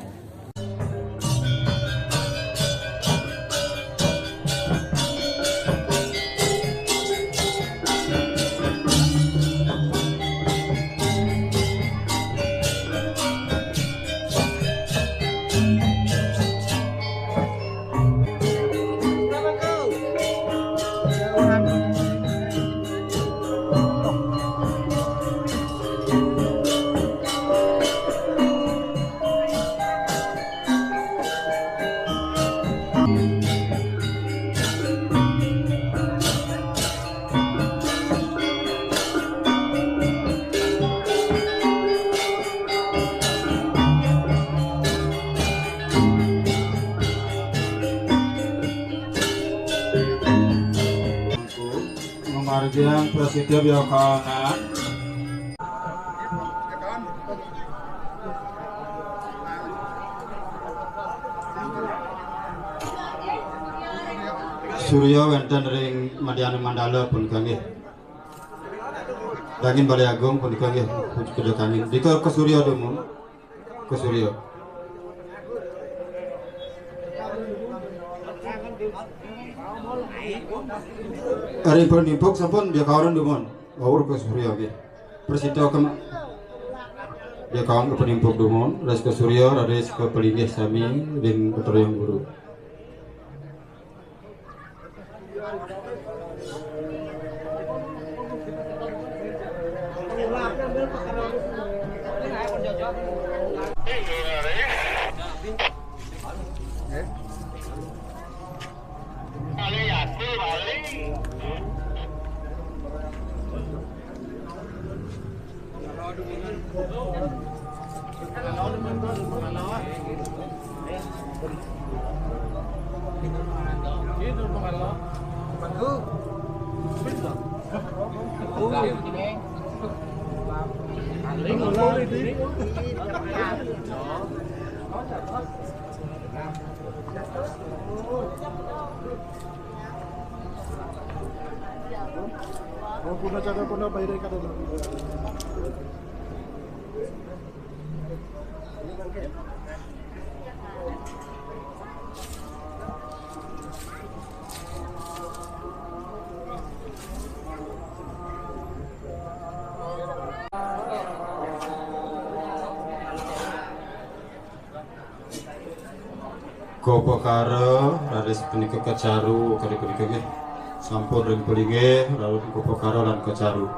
Ngamargiang prasetya biakaonan. Surya wénten ring Madyaning Mandala punika nggih. Dangin Balé Agung punika nggih, puji kerja kami. Dika ka Surya dumun. Ka Surya. Ari panimpuk sampun biakaonan dumun. Wau ka Surya nggih. Prasida ka biakaon ka panimpuk dumun, raris ka Surya, raris ka palinggih sami ring Bathara Hyang Guru. Oh, puna cara puna bayar kada. Gopakara, raris punika kacaru, kadi punika nggih. Sampun ring palinggih, raris gopakara lan kacaru.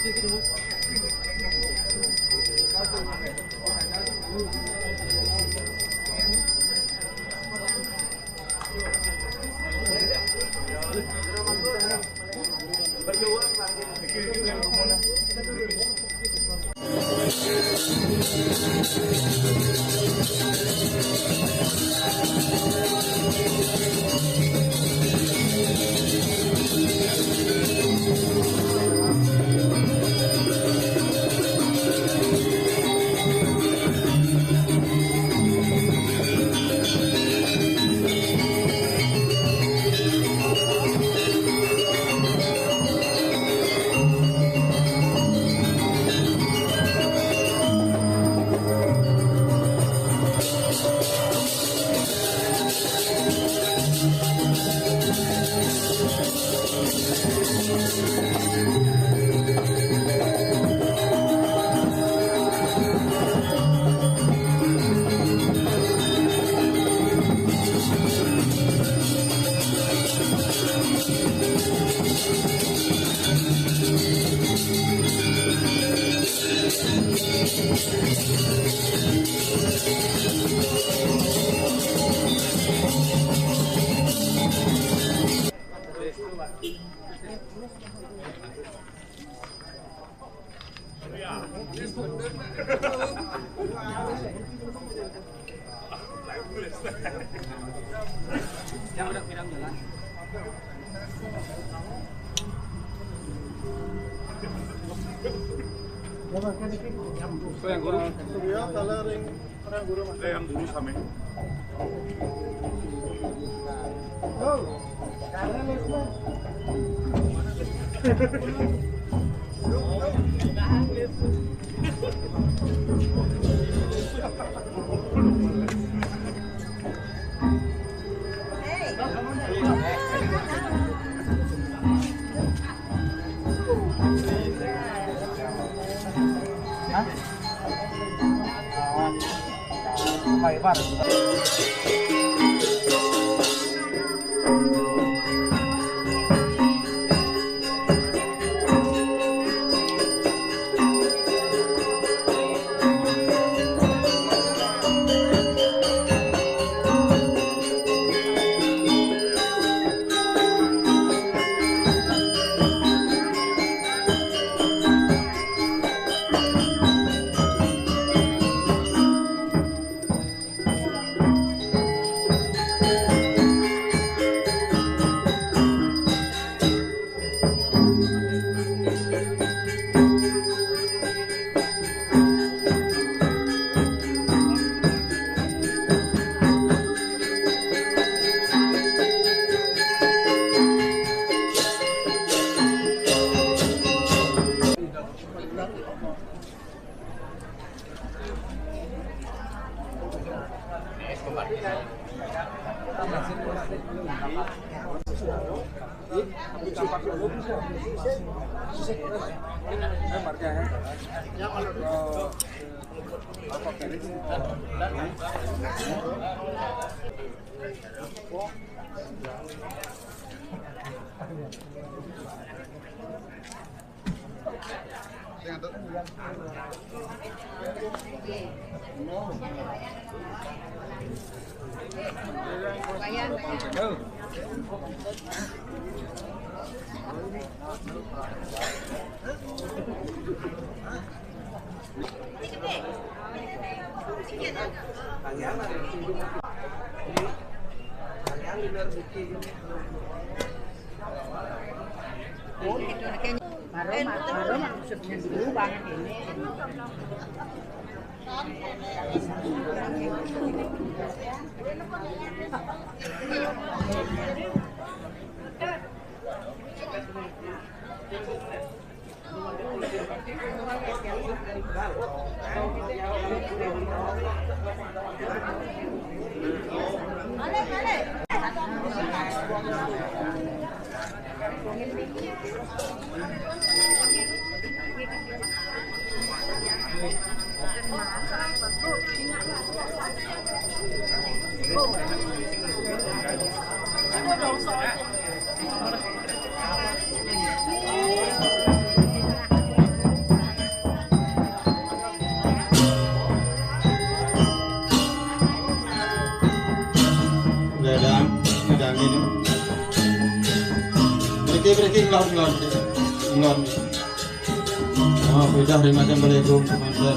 Yang guru. Iya, kalau ring Ada yang dulu sama. Baru, baru maksudnya dulu banget ini. Ngon, ngon, ngon. Oh, udah ring macam boleh gum, teman-teman.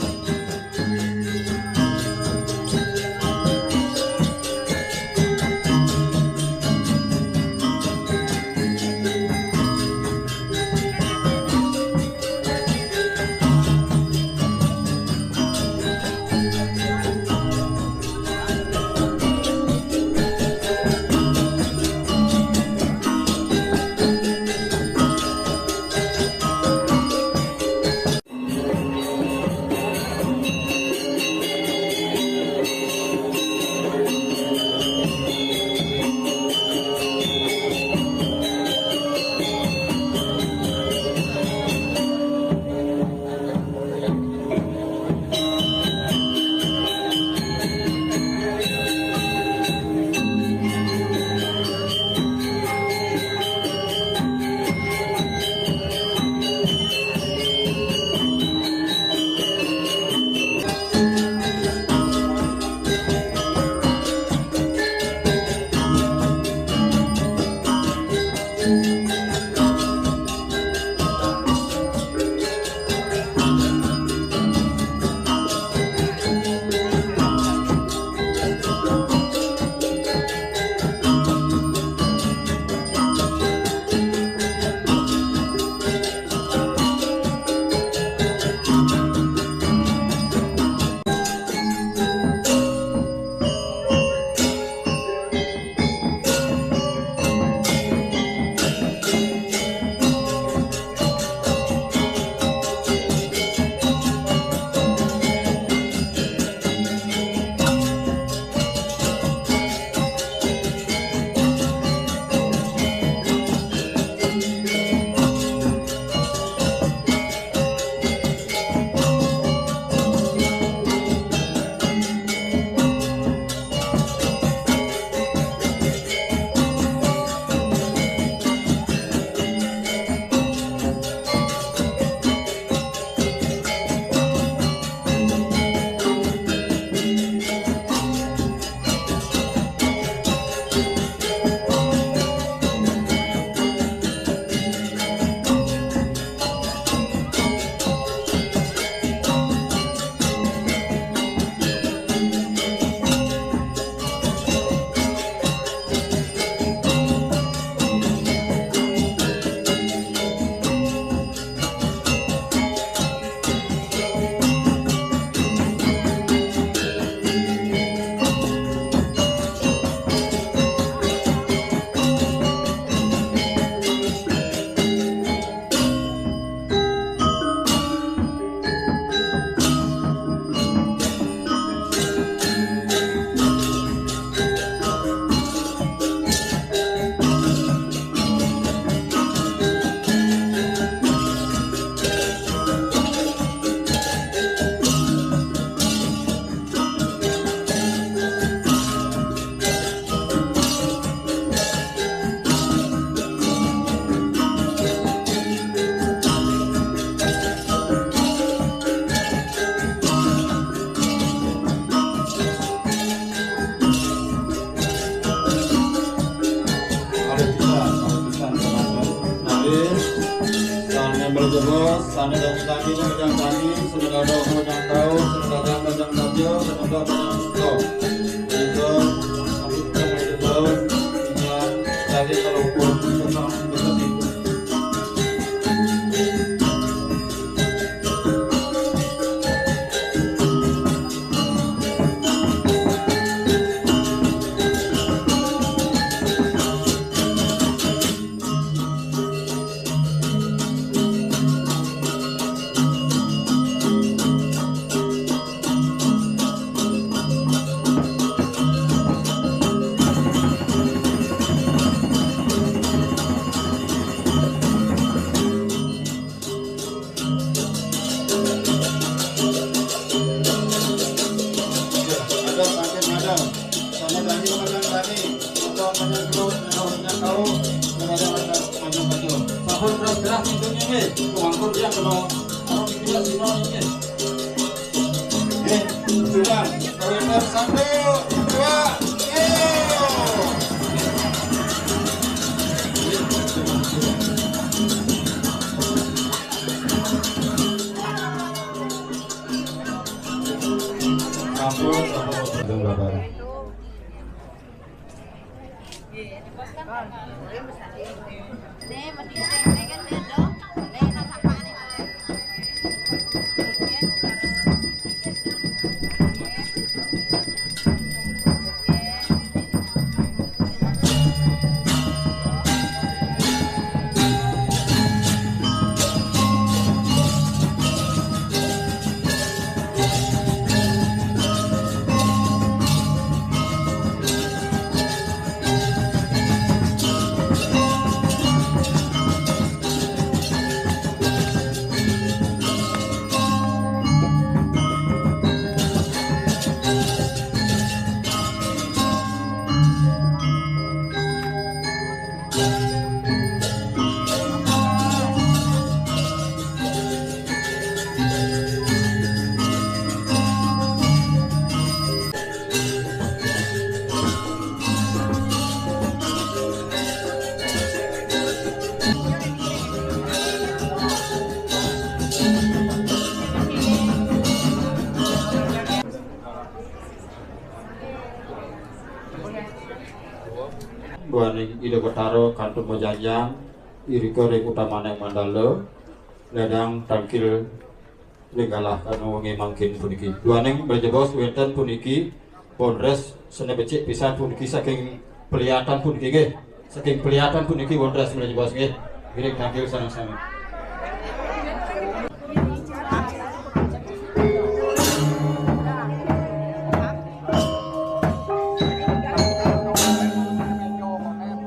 Ada kita, ada kita, ada kita. Nah, ini, dan yang berjebos, sana dan tadi, dan tadi, sudah ada orang yang tahu, sudah ada yang tahu, sudah ada yang tahu. Itu, aku kita berjebos, ini, tadi kalau pun, kita, kita, Ada pakai madam. Sama tadi makan tadi. Kita banyak dulu, kita banyak tahu. Kita ada macam macam macam. Sahur keras-keras pintunya ni. Tuangkur dia kena. Kalau tidak, sini ni. Eh, sudah. Kalau satu, dua, tiga. Duaning Ida Betara kantun majanjiang, irika ring utamaning mandala, ledang tangkil ring galah anu wengi mangkin puniki. Duaning malajebos wenten puniki, bondres sane becik pisan puniki saking peliatan puniki nggih. Saking peliatan puniki wondres malajebos nggih. Ngiring tangkil sareng sami.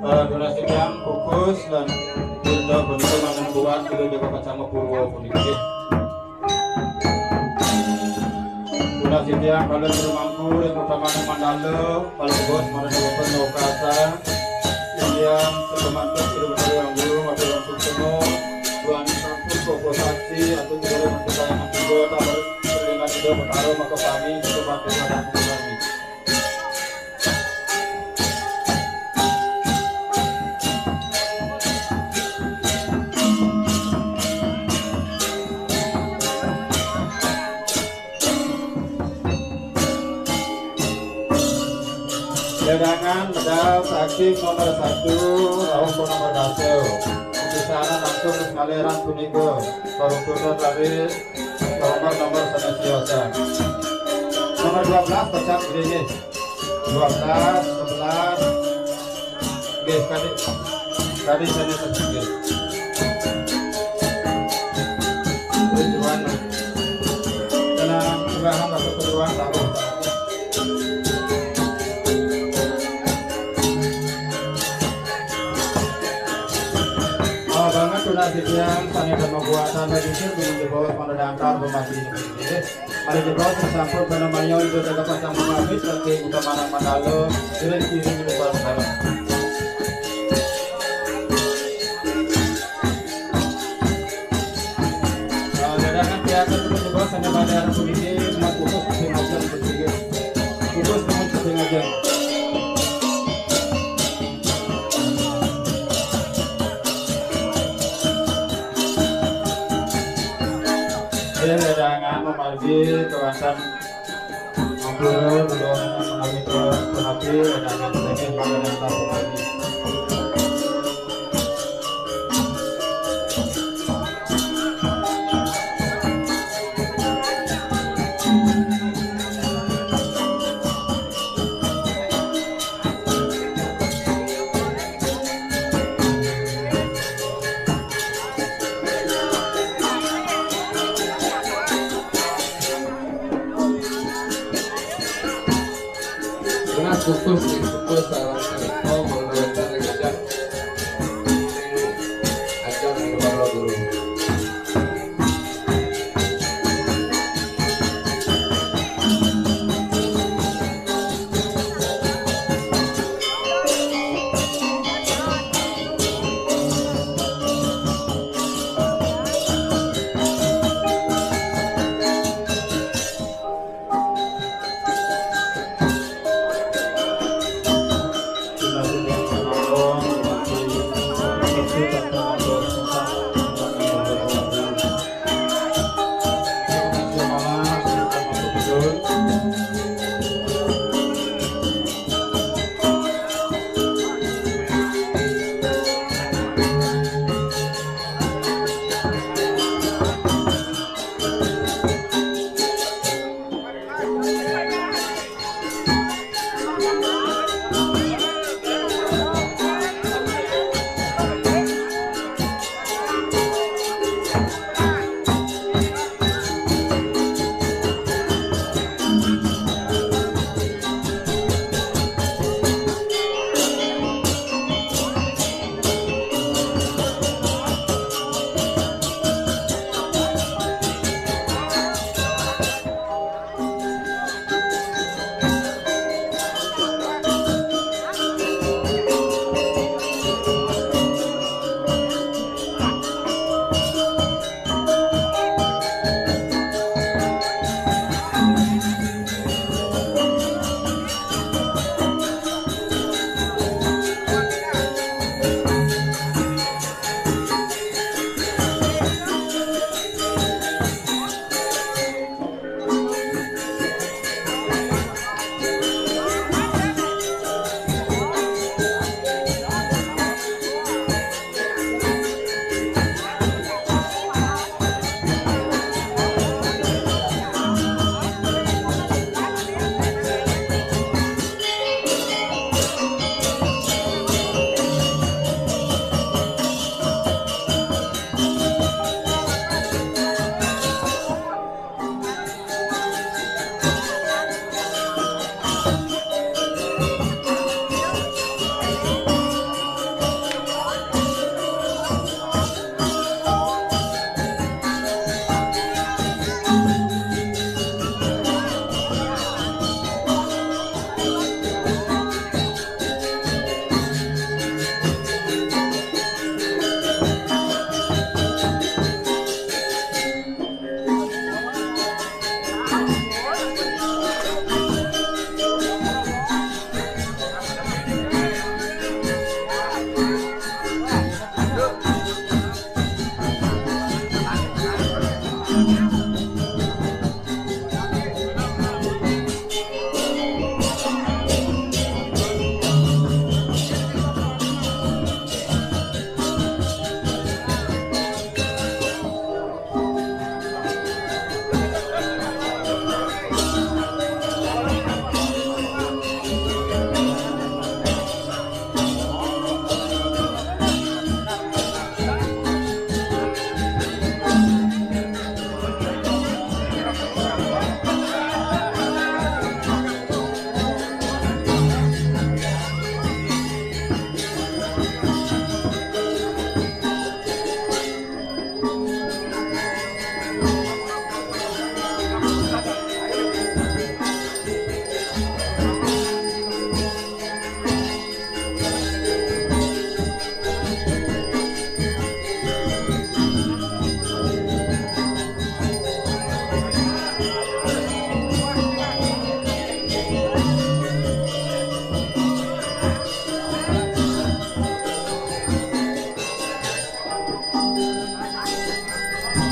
Eh, durasi tiang kukus lan pinto bentuk mangan buat kudu jaga pacang purwa puniki. Tunas titiang kalian rumangku ring utamaning mandala, kalebos marang kawetan lokasa, titiang sekemanten Ida Betara Yang Agung, Ida Betara Suksema, duaning sampun koko saksi, atur negara mantuk sayangan tiga, tabar perlindungan Ida Betara, maka pami, sekemanten pada kami. Wedangan medal saking nomor satu, rauh ke nomor dasa. Pisanan langsung ngaleran punika. Paruntutan raris nomor-nomor sane siosan. Nomor dua belas pecah gede nggih. Dua belas, sebelas. Nggih, kadi, kadi sane pecah nggih. Tujuan. Tenang, mudahan masuk tujuan tabuh. Banget tunas titiang sane dharma buatan bagi sir bingung jebos pada dangkal pemati. Ada jebos sampun panamaya ijo dapat sambung habis saking utamaning mandala, iring-iring depan dalam. Ledangan teater jebos sane pada puniki, mat putus sing ajeng bertiga. Putus dengan sing ajeng. Wedangan mamargi kewanten ampura, kula menawi ke penapi wedangan sedaya panganan tabuh lagi. Tunas kukus, kukus, sareng sareng, oh, mangga wénten ring ajeng, ajeng ring para guru.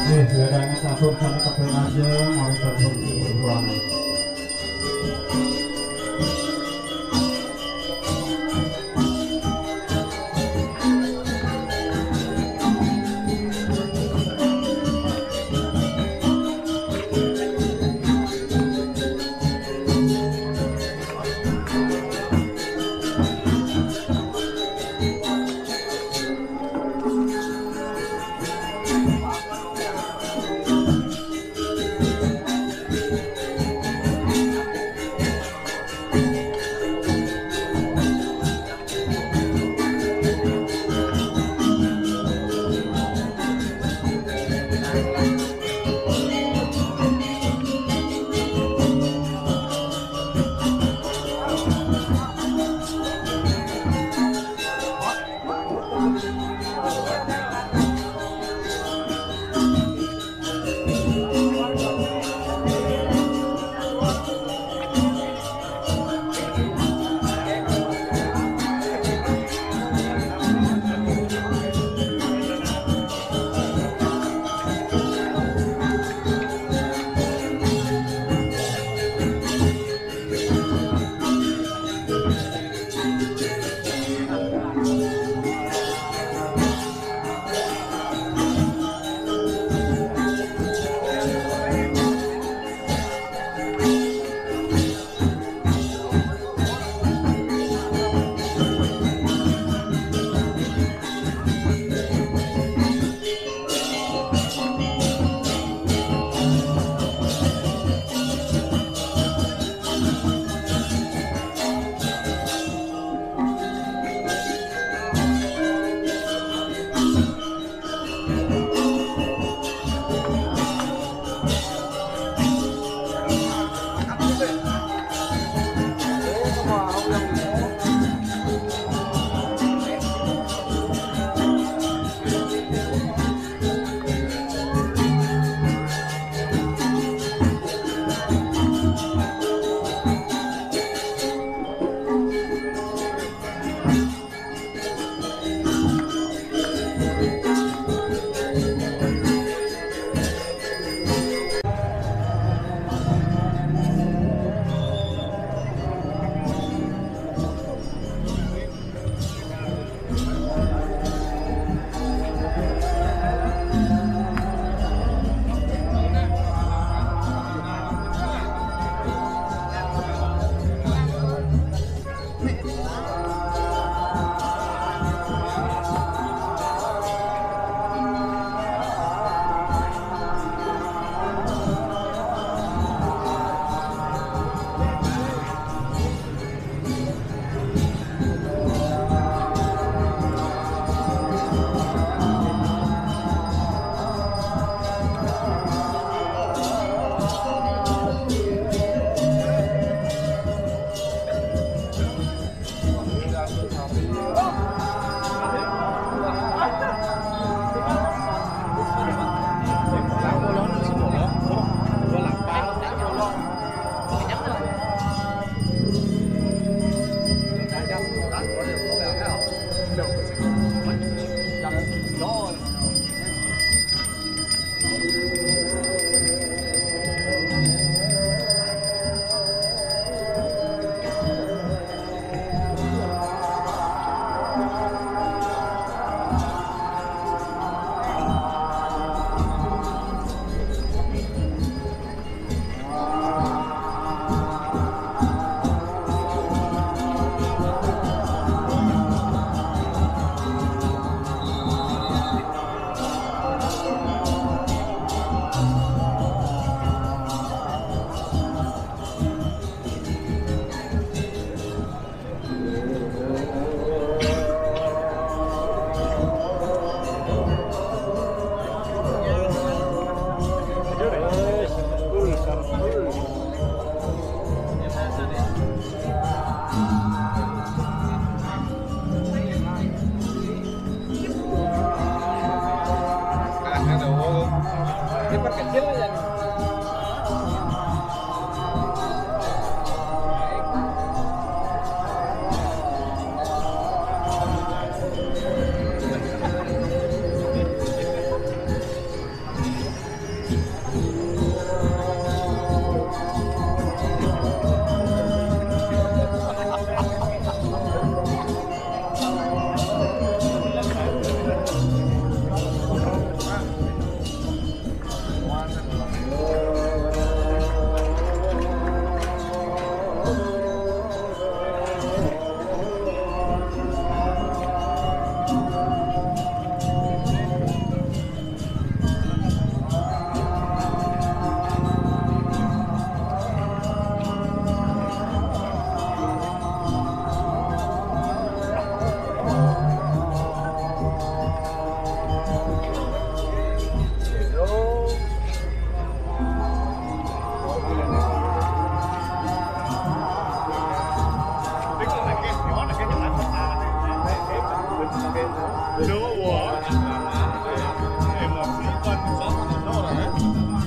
Oke, bedanya satu sama keping aja, mau satu ruangan.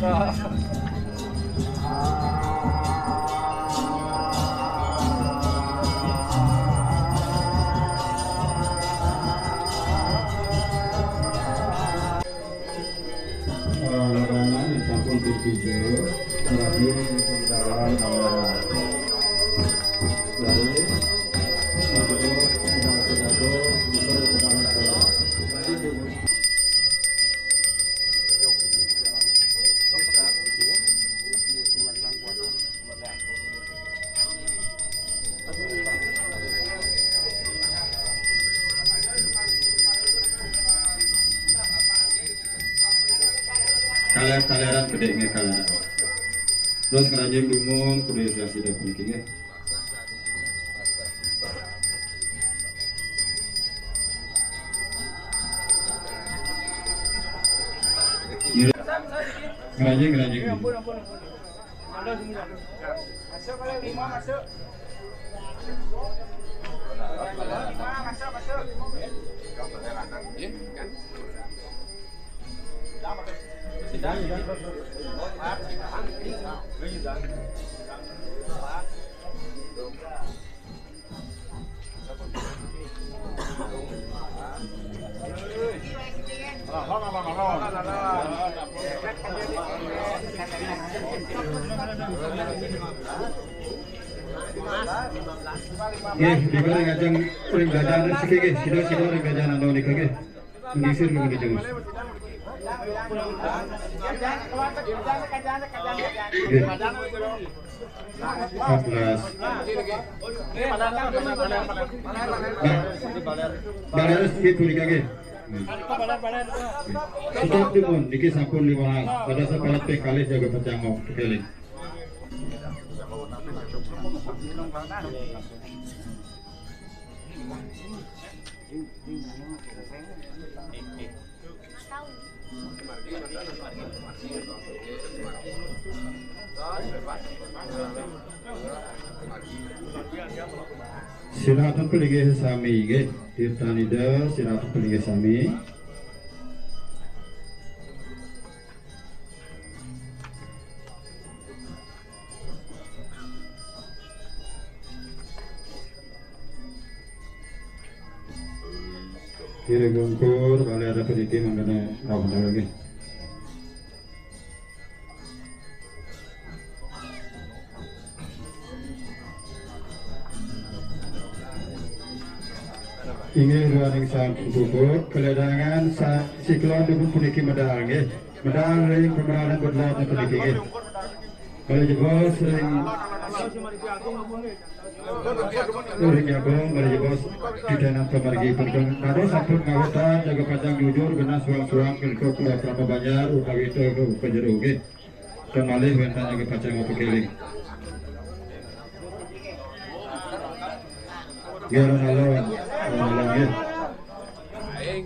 Larangan disampun pintu, rabi, kendaraan, dari, Kaler-kaleran gedé nggih, kaleran. Terus ngranjing dumun kudu sida puniki nggih. Ngranjing, ngranjing. Masuk, kalau lima masuk. Lima masuk, masuk. Nggih, nika ring ajeng ring jajan siki nggih, sida-sida ring jajan anu nika nggih. Menyisir menggunakan jurus. Nggih. Empat belas. Nah, baler sedikit punika nggih. Stop dipun, niki sampun lima belas. Pada sapalat ping kalih jaga pecangok, keling. Sira atun palinggih sami nggih, tirtanida sira atun palinggih sami. Kira gungkur, bali ada peniti mangkana rauh lagi. Inggih, duaning sampun puput, kaledangan sa-, siklon dipun puniki medal, nggih. Medal ring pemeranan bedal puniki, nggih. Malih jebos ring, ring Agung, malih jebos titianan pamargi. Dados sampun ngawéntenan jaga pacang jujur, genah suang-suang, ring kula Prama Banjar, utawi ring kula jero, nggih. Kemalih wénten jaga pacang mapakéling. Nggih, alon-alon. Alon-alon, nggih. Nggih.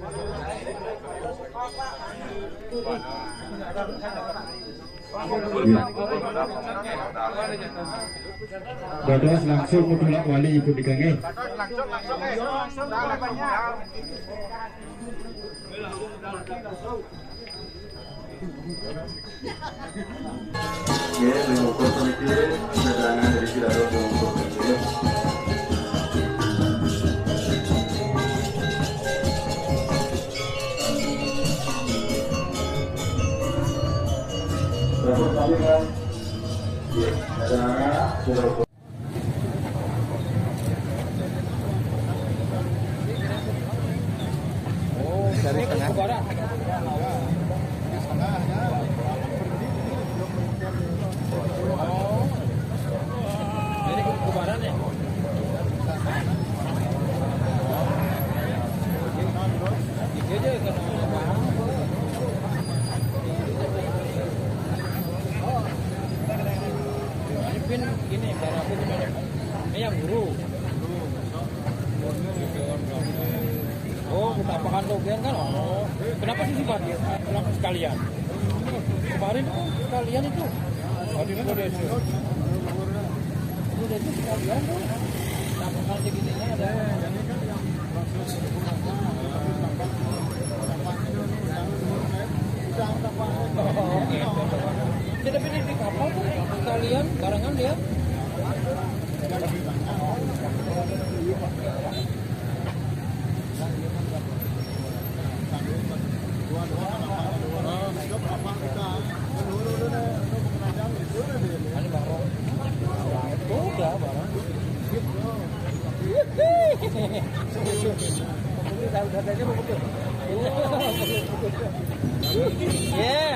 Dados langsung mutulak wali ibu dikangge. Nggih, ring ukur puniki, wedangan dari Sidaru ring ukur puniki. Berapa kali, Mas? Nggih, wedangan, Sidaru. Oh, dari tengah. Ini ke barat ya? Tiga aja kan. Ini pin gini, barang aku gimana? Ini yang guru. Oh, tapakan tuh, kan? Oh, kenapa sih, Pak? Kenapa sekalian? Kemarin tuh sekalian itu. Tadi itu udah itu. Udah itu sekalian tuh. Tapakan segininya ada. Oh, gitu. Apa tuh? Sekalian barengan dia. Ini bareng. Udah bareng. Ini udah, udah, udah, udah. Ya,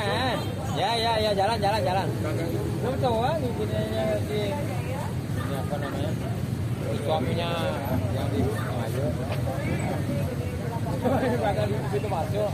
ya, ya, ya, jalan, jalan, jalan. Lu cowok nih, gininya si, ini apa namanya? Suaminya yang di Mayo. Ini bakal di situ masuk.